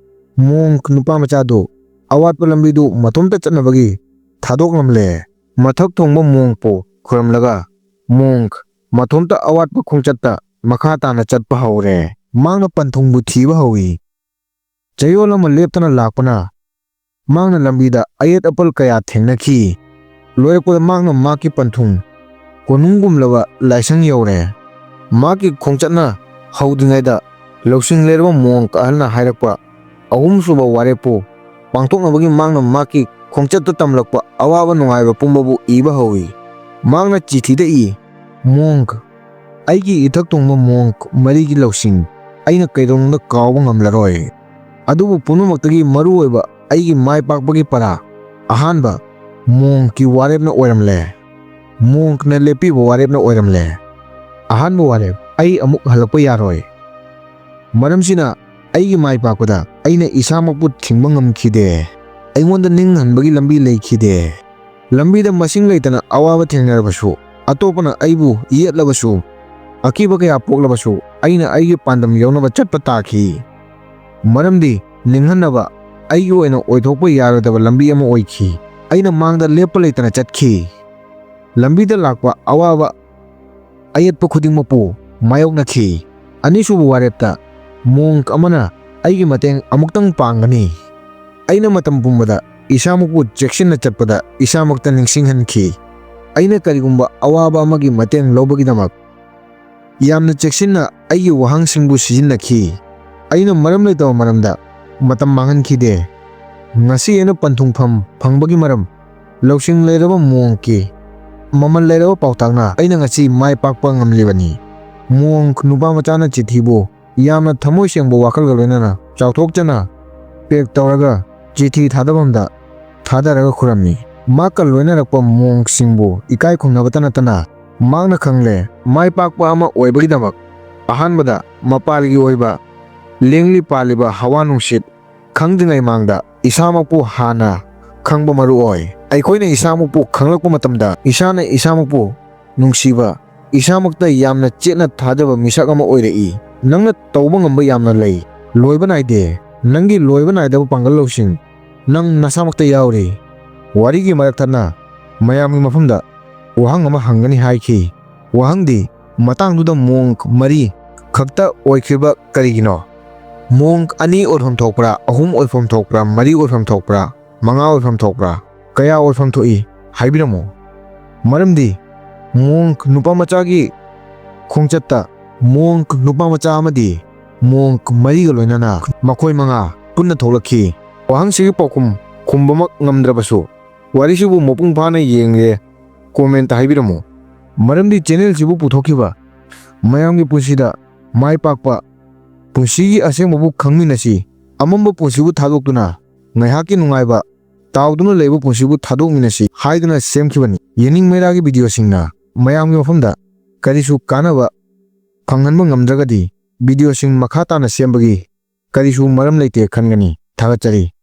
ꯃꯣꯡꯛ ꯅꯨꯄꯥ ꯃꯆꯥꯗꯨ ꯑꯋꯥꯠꯄ ꯂꯝꯕꯤꯗꯨ ꯃꯇꯣꯝꯇ ꯆꯠꯅꯕꯒꯤ ꯊꯥꯗꯣꯛꯂꯝꯂꯦ꯫ ꯃꯊꯛ ꯊꯣꯡꯕ ꯃꯣꯡꯛꯄꯨ ꯈꯨꯔꯨꯝꯂꯒ ꯃꯣꯡꯛ ꯃꯇꯣꯝꯇ ꯑꯋꯥꯠꯄ ꯈꯣꯡꯆꯠꯇ ꯃꯈꯥ ꯇꯥꯅ ꯆꯠꯄ ꯍꯧꯔꯦ꯫ ꯃꯍꯥꯛꯅ ꯄꯟꯊꯨꯡꯕꯨ ꯊꯤꯕ ꯍꯧꯏ꯫ ꯆꯌꯣꯜ ꯑꯃ ꯂꯦꯞꯇꯅ ꯂꯥꯛꯄꯅ ꯃꯍꯥꯛꯅ ꯂꯝꯕꯤꯗ ꯑꯌꯦꯠ ꯑꯄꯜ ꯀꯌꯥ ꯊꯦꯡꯅꯈꯤ꯫ ꯂꯣꯏꯔꯛꯄꯗ ꯃꯍꯥꯛꯅ ꯃꯍꯥꯛꯀꯤ ꯄꯟꯊꯨꯡ ꯀꯣꯅꯨꯡꯒꯨꯝꯂꯕ ꯂꯥꯏꯁꯪ ꯌꯧꯔꯦ꯫ ꯃꯍꯥꯛꯀꯤ ꯈꯣꯡꯆꯠꯅ ꯍꯧꯗ꯭ꯔꯤꯉꯩꯗ ꯂꯧꯁꯤꯡ ꯂꯩꯔꯕ ꯃꯣꯡꯛ ꯑꯍꯜꯅ ꯍꯥꯏꯔꯛꯄ ꯑꯍꯨꯝꯁꯨꯕ ꯋꯥꯔꯦꯞꯄꯨ ꯄꯥꯡꯊꯣꯛꯅꯕꯒꯤ ꯃꯍꯥꯛꯅ ꯃꯍꯥꯛꯀꯤ ꯈꯣꯡꯆꯠꯇ ꯇꯝꯂꯛꯄ ꯑꯋꯥꯕ ꯅꯨꯡꯉꯥꯏꯕ ꯄꯨꯝꯕꯕꯨ ꯏꯕ ꯍꯧꯏ꯫ ꯃꯍꯥꯛꯅ ꯆꯤꯊꯤꯗ ꯏ, "ꯃꯣꯡꯛ, ꯑꯩꯒꯤ ꯏꯊꯛ ꯊꯣꯡꯕ ꯃꯣꯡꯛ ꯃꯔꯤꯒꯤ ꯂꯧꯁꯤꯡ ꯑꯩꯅ ꯀꯩꯗꯧꯅꯨꯡꯗ ꯀꯥꯎꯕ ꯉꯝꯂꯔꯣꯏ꯫ ꯑꯗꯨꯕꯨ ꯄꯨꯝꯅꯃꯛꯇꯒꯤ ꯃꯔꯨꯑꯣꯏꯕ ꯑꯩꯒꯤ ꯃꯥꯏ ꯄꯥꯛꯄꯒꯤ ꯄꯔꯥ ꯑꯍꯥꯟꯕ ꯃꯣꯡꯛꯀꯤ ꯋꯥꯔꯦꯞꯅ ꯑꯣꯏꯔꯝꯂꯦ꯫ ꯃꯣꯡꯛꯅ ꯂꯦꯞꯄꯤꯕ ꯋꯥꯔꯦꯞꯅ ꯑꯣꯏꯔꯝꯂꯦ꯫ ꯑꯍꯥꯟꯕ ꯋꯥꯔꯦꯞ, ꯑꯩ ꯑꯃꯨꯛ ꯍꯜꯂꯛꯄ ꯌꯥꯔꯣꯏ꯫ ꯃꯔꯝꯁꯤꯅ ꯑꯩꯒꯤ ꯃꯥꯏ ꯄꯥꯛꯄꯗ ꯑꯩꯅ ꯏꯁꯥꯃꯛꯄꯨ ꯊꯤꯡꯕ ꯉꯝꯈꯤꯗꯦ꯫ ꯑꯩꯉꯣꯟꯗ ꯅꯤꯡꯍꯟꯕꯒꯤ ꯂꯝꯕꯤ ꯂꯩꯈꯤꯗꯦ꯫ ꯂꯝꯕꯤꯗ ꯃꯁꯤꯡ ꯂꯩꯇꯅ ꯑꯋꯥꯕ ꯊꯦꯡꯅꯔꯕꯁꯨ, ꯑꯇꯣꯞꯄꯅ ꯑꯩꯕꯨ ꯌꯦꯠꯂꯕꯁꯨ, ꯑꯀꯤꯕ ꯀꯌꯥ ꯄꯣꯛꯂꯕꯁꯨ, ꯑꯩꯅ ꯑꯩꯒꯤ ꯄꯥꯟꯗꯝ ꯌꯧꯅꯕ ꯆꯠꯄ ꯇꯥꯈꯤ꯫ ꯃꯔꯝꯗꯤ ꯅꯤꯡꯍꯟꯅꯕ ꯑꯩꯒꯤ ꯑꯣꯏꯅ ꯑꯣꯏꯊꯣꯛꯄ ꯌꯥꯔꯣꯏꯗꯕ ꯂꯝꯕꯤ ꯑꯃ ꯑꯣꯏꯈꯤ꯫ ꯑꯩꯅ ꯃꯥꯡꯗ ꯂꯦꯞꯄ ꯂꯩꯇꯅ ꯆꯠꯈꯤ꯫ ꯂꯝꯕꯤꯗ ꯂꯥꯛꯄ ꯑꯋꯥꯕ ꯑꯌꯦꯠꯄ ꯈꯨꯗꯤꯡꯃꯛꯄꯨ ꯃꯥꯌꯣꯛꯅꯈꯤ꯫ ꯑꯅꯤꯁꯨꯕ ꯋꯥꯔꯦꯞꯇ ꯃꯣꯡꯛ ꯑꯃꯅ ꯑꯩꯒꯤ ꯃꯇꯦꯡ ꯑꯃꯨꯛꯇꯪ ꯄꯥꯡꯒꯅꯤ꯫ ꯑꯩꯅ ꯃꯇꯝ ꯄꯨꯝꯕꯗ ꯏꯁꯥꯃꯛꯄꯨ ꯆꯦꯛꯁꯤꯟꯅ ꯆꯠꯄꯗ ꯏꯁꯥꯃꯛꯇ ꯅꯤꯡꯁꯤꯡꯍꯟꯈꯤ꯫ ꯑꯩꯅ ꯀꯔꯤꯒꯨꯝꯕ ꯑꯋꯥꯕ ꯑꯃꯒꯤ ꯃꯇꯦꯡ ꯂꯧꯕꯒꯤꯗꯃꯛ ꯌꯥꯝꯅ ꯆꯦꯛꯁꯤꯟꯅ ꯑꯩꯒꯤ ꯋꯥꯍꯪꯁꯤꯡꯕꯨ ꯁꯤꯖꯤꯟꯅꯈꯤ꯫ ꯑꯩꯅ ꯃꯔꯝ ꯂꯩꯇꯕ ꯃꯔꯝꯗ ꯃꯇꯝ ꯃꯥꯡꯍꯟꯈꯤꯗꯦ꯫ ꯉꯁꯤ ꯑꯩꯅ ꯄꯟꯊꯨꯡꯐꯝ ꯐꯪꯕꯒꯤ ꯃꯔꯝ, ꯂꯧꯁꯤꯡ ꯂꯩꯔꯕ ꯃꯣꯡꯛꯀꯤ ꯃꯃꯜ ꯂꯩꯔꯕ ꯄꯥꯎꯇꯥꯛꯅ ꯑꯩꯅ ꯉꯁꯤ ꯃꯥꯏ ꯄꯥꯛꯄ ꯉꯝꯂꯤꯕꯅꯤ꯫ ꯃꯣꯡꯛ ꯅꯨꯄꯥ ꯃꯆꯥꯅ ꯆꯤꯊꯤꯕꯨ ꯌꯥꯝꯅ ꯊꯃꯣꯏ ꯁꯦꯡꯕ ꯋꯥꯈꯜꯒ ꯂꯣꯏꯅꯅ ꯆꯥꯎꯊꯣꯛꯆꯅ ꯄꯦꯛ ꯇꯧꯔꯒ ꯆꯤꯊꯤ ꯊꯥꯗꯐꯝꯗ ꯊꯥꯗꯔꯒ ꯈꯨꯔꯝꯃꯤ꯫ ꯃꯍꯥꯛꯀ ꯂꯣꯏꯅꯔꯛꯄ ꯃꯣꯡꯛꯁꯤꯡꯕꯨ ꯏꯀꯥꯏ ꯈꯨꯝꯅꯕꯇ ꯅꯠꯇꯅ ꯃꯍꯥꯛꯅ ꯈꯪꯂꯦ, ꯃꯥꯏ ꯄꯥꯛꯄ ꯑꯃ ꯑꯣꯏꯕꯒꯤꯗꯃꯛ ꯑꯍꯥꯟꯕꯗ ꯃꯄꯥꯜꯒꯤ ꯑꯣꯏꯕ ꯂꯦꯡꯂꯤ ꯄꯥꯜꯂꯤꯕ ꯍꯋꯥ ꯅꯨꯡꯁꯤꯠ ꯈꯪꯗ꯭ꯔꯤꯉꯩ ꯃꯥꯡꯗ ꯏꯁꯥꯃꯛꯄꯨ ꯍꯥꯟꯅ ꯈꯪꯕ ꯃꯔꯨ ꯑꯣꯏ꯫ ꯑꯩꯈꯣꯏꯅ ꯏꯁꯥꯃꯛꯄꯨ ꯈꯪꯂꯛꯄ ꯃꯇꯝꯗ ꯏꯁꯥꯅ ꯏꯁꯥꯃꯛꯄꯨ ꯅꯨꯡꯁꯤꯕ, ꯏꯁꯥꯃꯛꯇ ꯌꯥꯝꯅ ꯆꯦꯠꯅ ꯊꯥꯖꯕ ꯃꯤꯁꯛ ꯑꯃ ꯑꯣꯏꯔꯛꯏ꯫ ꯅꯪꯅ ꯇꯧꯕ ꯉꯝꯕ ꯌꯥꯝꯅ ꯂꯩ꯫ ꯂꯣꯏꯕ ꯅꯥꯏꯗꯦ꯫ ꯅꯪꯒꯤ ꯂꯣꯏꯕ ꯅꯥꯏꯗꯕ ꯄꯥꯡꯒꯜ ꯂꯧꯁꯤꯡ ꯅꯪ ꯅꯁꯥꯃꯛꯇ ꯌꯥꯎꯔꯤ꯫ ꯋꯥꯔꯤꯒꯤ ꯃꯔꯛ ꯊꯠꯅ ꯃꯌꯥꯝꯒꯤ ꯃꯐꯝꯗ ꯋꯥꯍꯪ ꯑꯃ ꯍꯪꯒꯅꯤ ꯍꯥꯏꯈꯤ꯫ ꯋꯥꯍꯪꯗꯤ ꯃꯇꯥꯡꯗꯨꯗ ꯃꯣꯡꯛ ꯃꯔꯤ ꯈꯛꯇ ꯑꯣꯏꯈ꯭ꯔꯤꯕ ꯀꯔꯤꯒꯤꯅꯣ? ꯃꯣꯡ ꯑꯅꯤ ꯑꯣꯏꯐꯝ ꯊꯣꯛꯄ꯭ꯔꯥ, ꯑꯍꯨꯝ ꯑꯣꯏꯐꯝ ꯊꯣꯛꯄ꯭ꯔꯥ, ꯃꯔꯤ ꯑꯣꯏꯐꯝ ꯊꯣꯛꯄ꯭ꯔꯥ, ꯃꯉꯥ ꯑꯣꯏꯐꯝ ꯊꯣꯛꯄ꯭ꯔꯥ, ꯀꯌꯥ ꯑꯣꯏꯐꯝ ꯊꯣꯛꯏ? ꯍꯥꯏꯕꯤꯔꯝꯃꯨ꯫ ꯃꯔꯝꯗꯤ ꯃꯣꯡ ꯅꯨꯄꯥ ꯃꯆꯥꯒꯤ ꯈꯣꯡꯆꯠꯇ ꯃꯣꯡ ꯅꯨꯄꯥ ꯃꯆꯥ ꯑꯃꯗꯤ ꯃꯣꯡ ꯃꯔꯤꯒ ꯂꯣꯏꯅꯅ ꯃꯈꯣꯏ ꯃꯉꯥ ꯄꯨꯟꯅ ꯊꯣꯛꯂꯛꯈꯤ꯫ ꯋꯥꯍꯪꯁꯤꯒꯤ ꯄꯥꯎꯈꯨꯝ ꯈꯨꯝꯕꯃꯛ ꯉꯝꯗ꯭ꯔꯕꯁꯨ, ꯋꯥꯔꯤꯁꯤꯕꯨ ꯃꯄꯨꯡ ꯐꯥꯅ ꯌꯦꯡꯂꯦ comment ꯍꯥꯏꯕꯤꯔꯝꯃꯨ꯫ ꯃꯔꯝꯗꯤ channel ꯁꯤꯕꯨ ꯄꯨꯊꯣꯛꯈꯤꯕ ꯃꯌꯥꯝꯒꯤ ꯄꯨꯟꯁꯤꯗ ꯃꯥꯏ ꯄꯥꯛꯄ ꯄꯨꯟꯁꯤꯒꯤ ꯑꯁꯦꯡꯕꯕꯨ ꯈꯪꯃꯤꯟꯅꯁꯤ, ꯑꯃꯝꯕ ꯄꯨꯟꯁꯤꯕꯨ ꯊꯥꯗꯣꯛꯇꯨꯅ ꯉꯥꯏꯍꯥꯛꯀꯤ ꯅꯨꯡꯉꯥꯏꯕ ꯇꯥꯎꯗꯨꯅ ꯂꯩꯕ ꯄꯨꯟꯁꯤꯕꯨ ꯊꯥꯗꯣꯛꯃꯤꯟꯅꯁꯤ ꯍꯥꯏꯗꯨꯅ ꯁꯦꯝꯈꯤꯕꯅꯤ꯫ ꯌꯦꯅꯤꯡ ꯃꯩꯔꯥꯒꯤ video ꯁꯤꯡꯅ ꯃꯌꯥꯝꯒꯤ ꯃꯐꯝꯗ ꯀꯔꯤꯁꯨ ꯀꯥꯟꯅꯕ ꯐꯪꯍꯟꯕ ꯉꯝꯗ꯭ꯔꯒꯗꯤ, video ꯁꯤꯡ ꯃꯈꯥ ꯇꯥꯅ ꯁꯦꯝꯕꯒꯤ ꯀꯔꯤꯁꯨ ꯃꯔꯝ ꯂꯩꯇꯦ ꯈꯟꯒꯅꯤ꯫ ꯊꯥꯒꯠꯆꯔꯤ꯫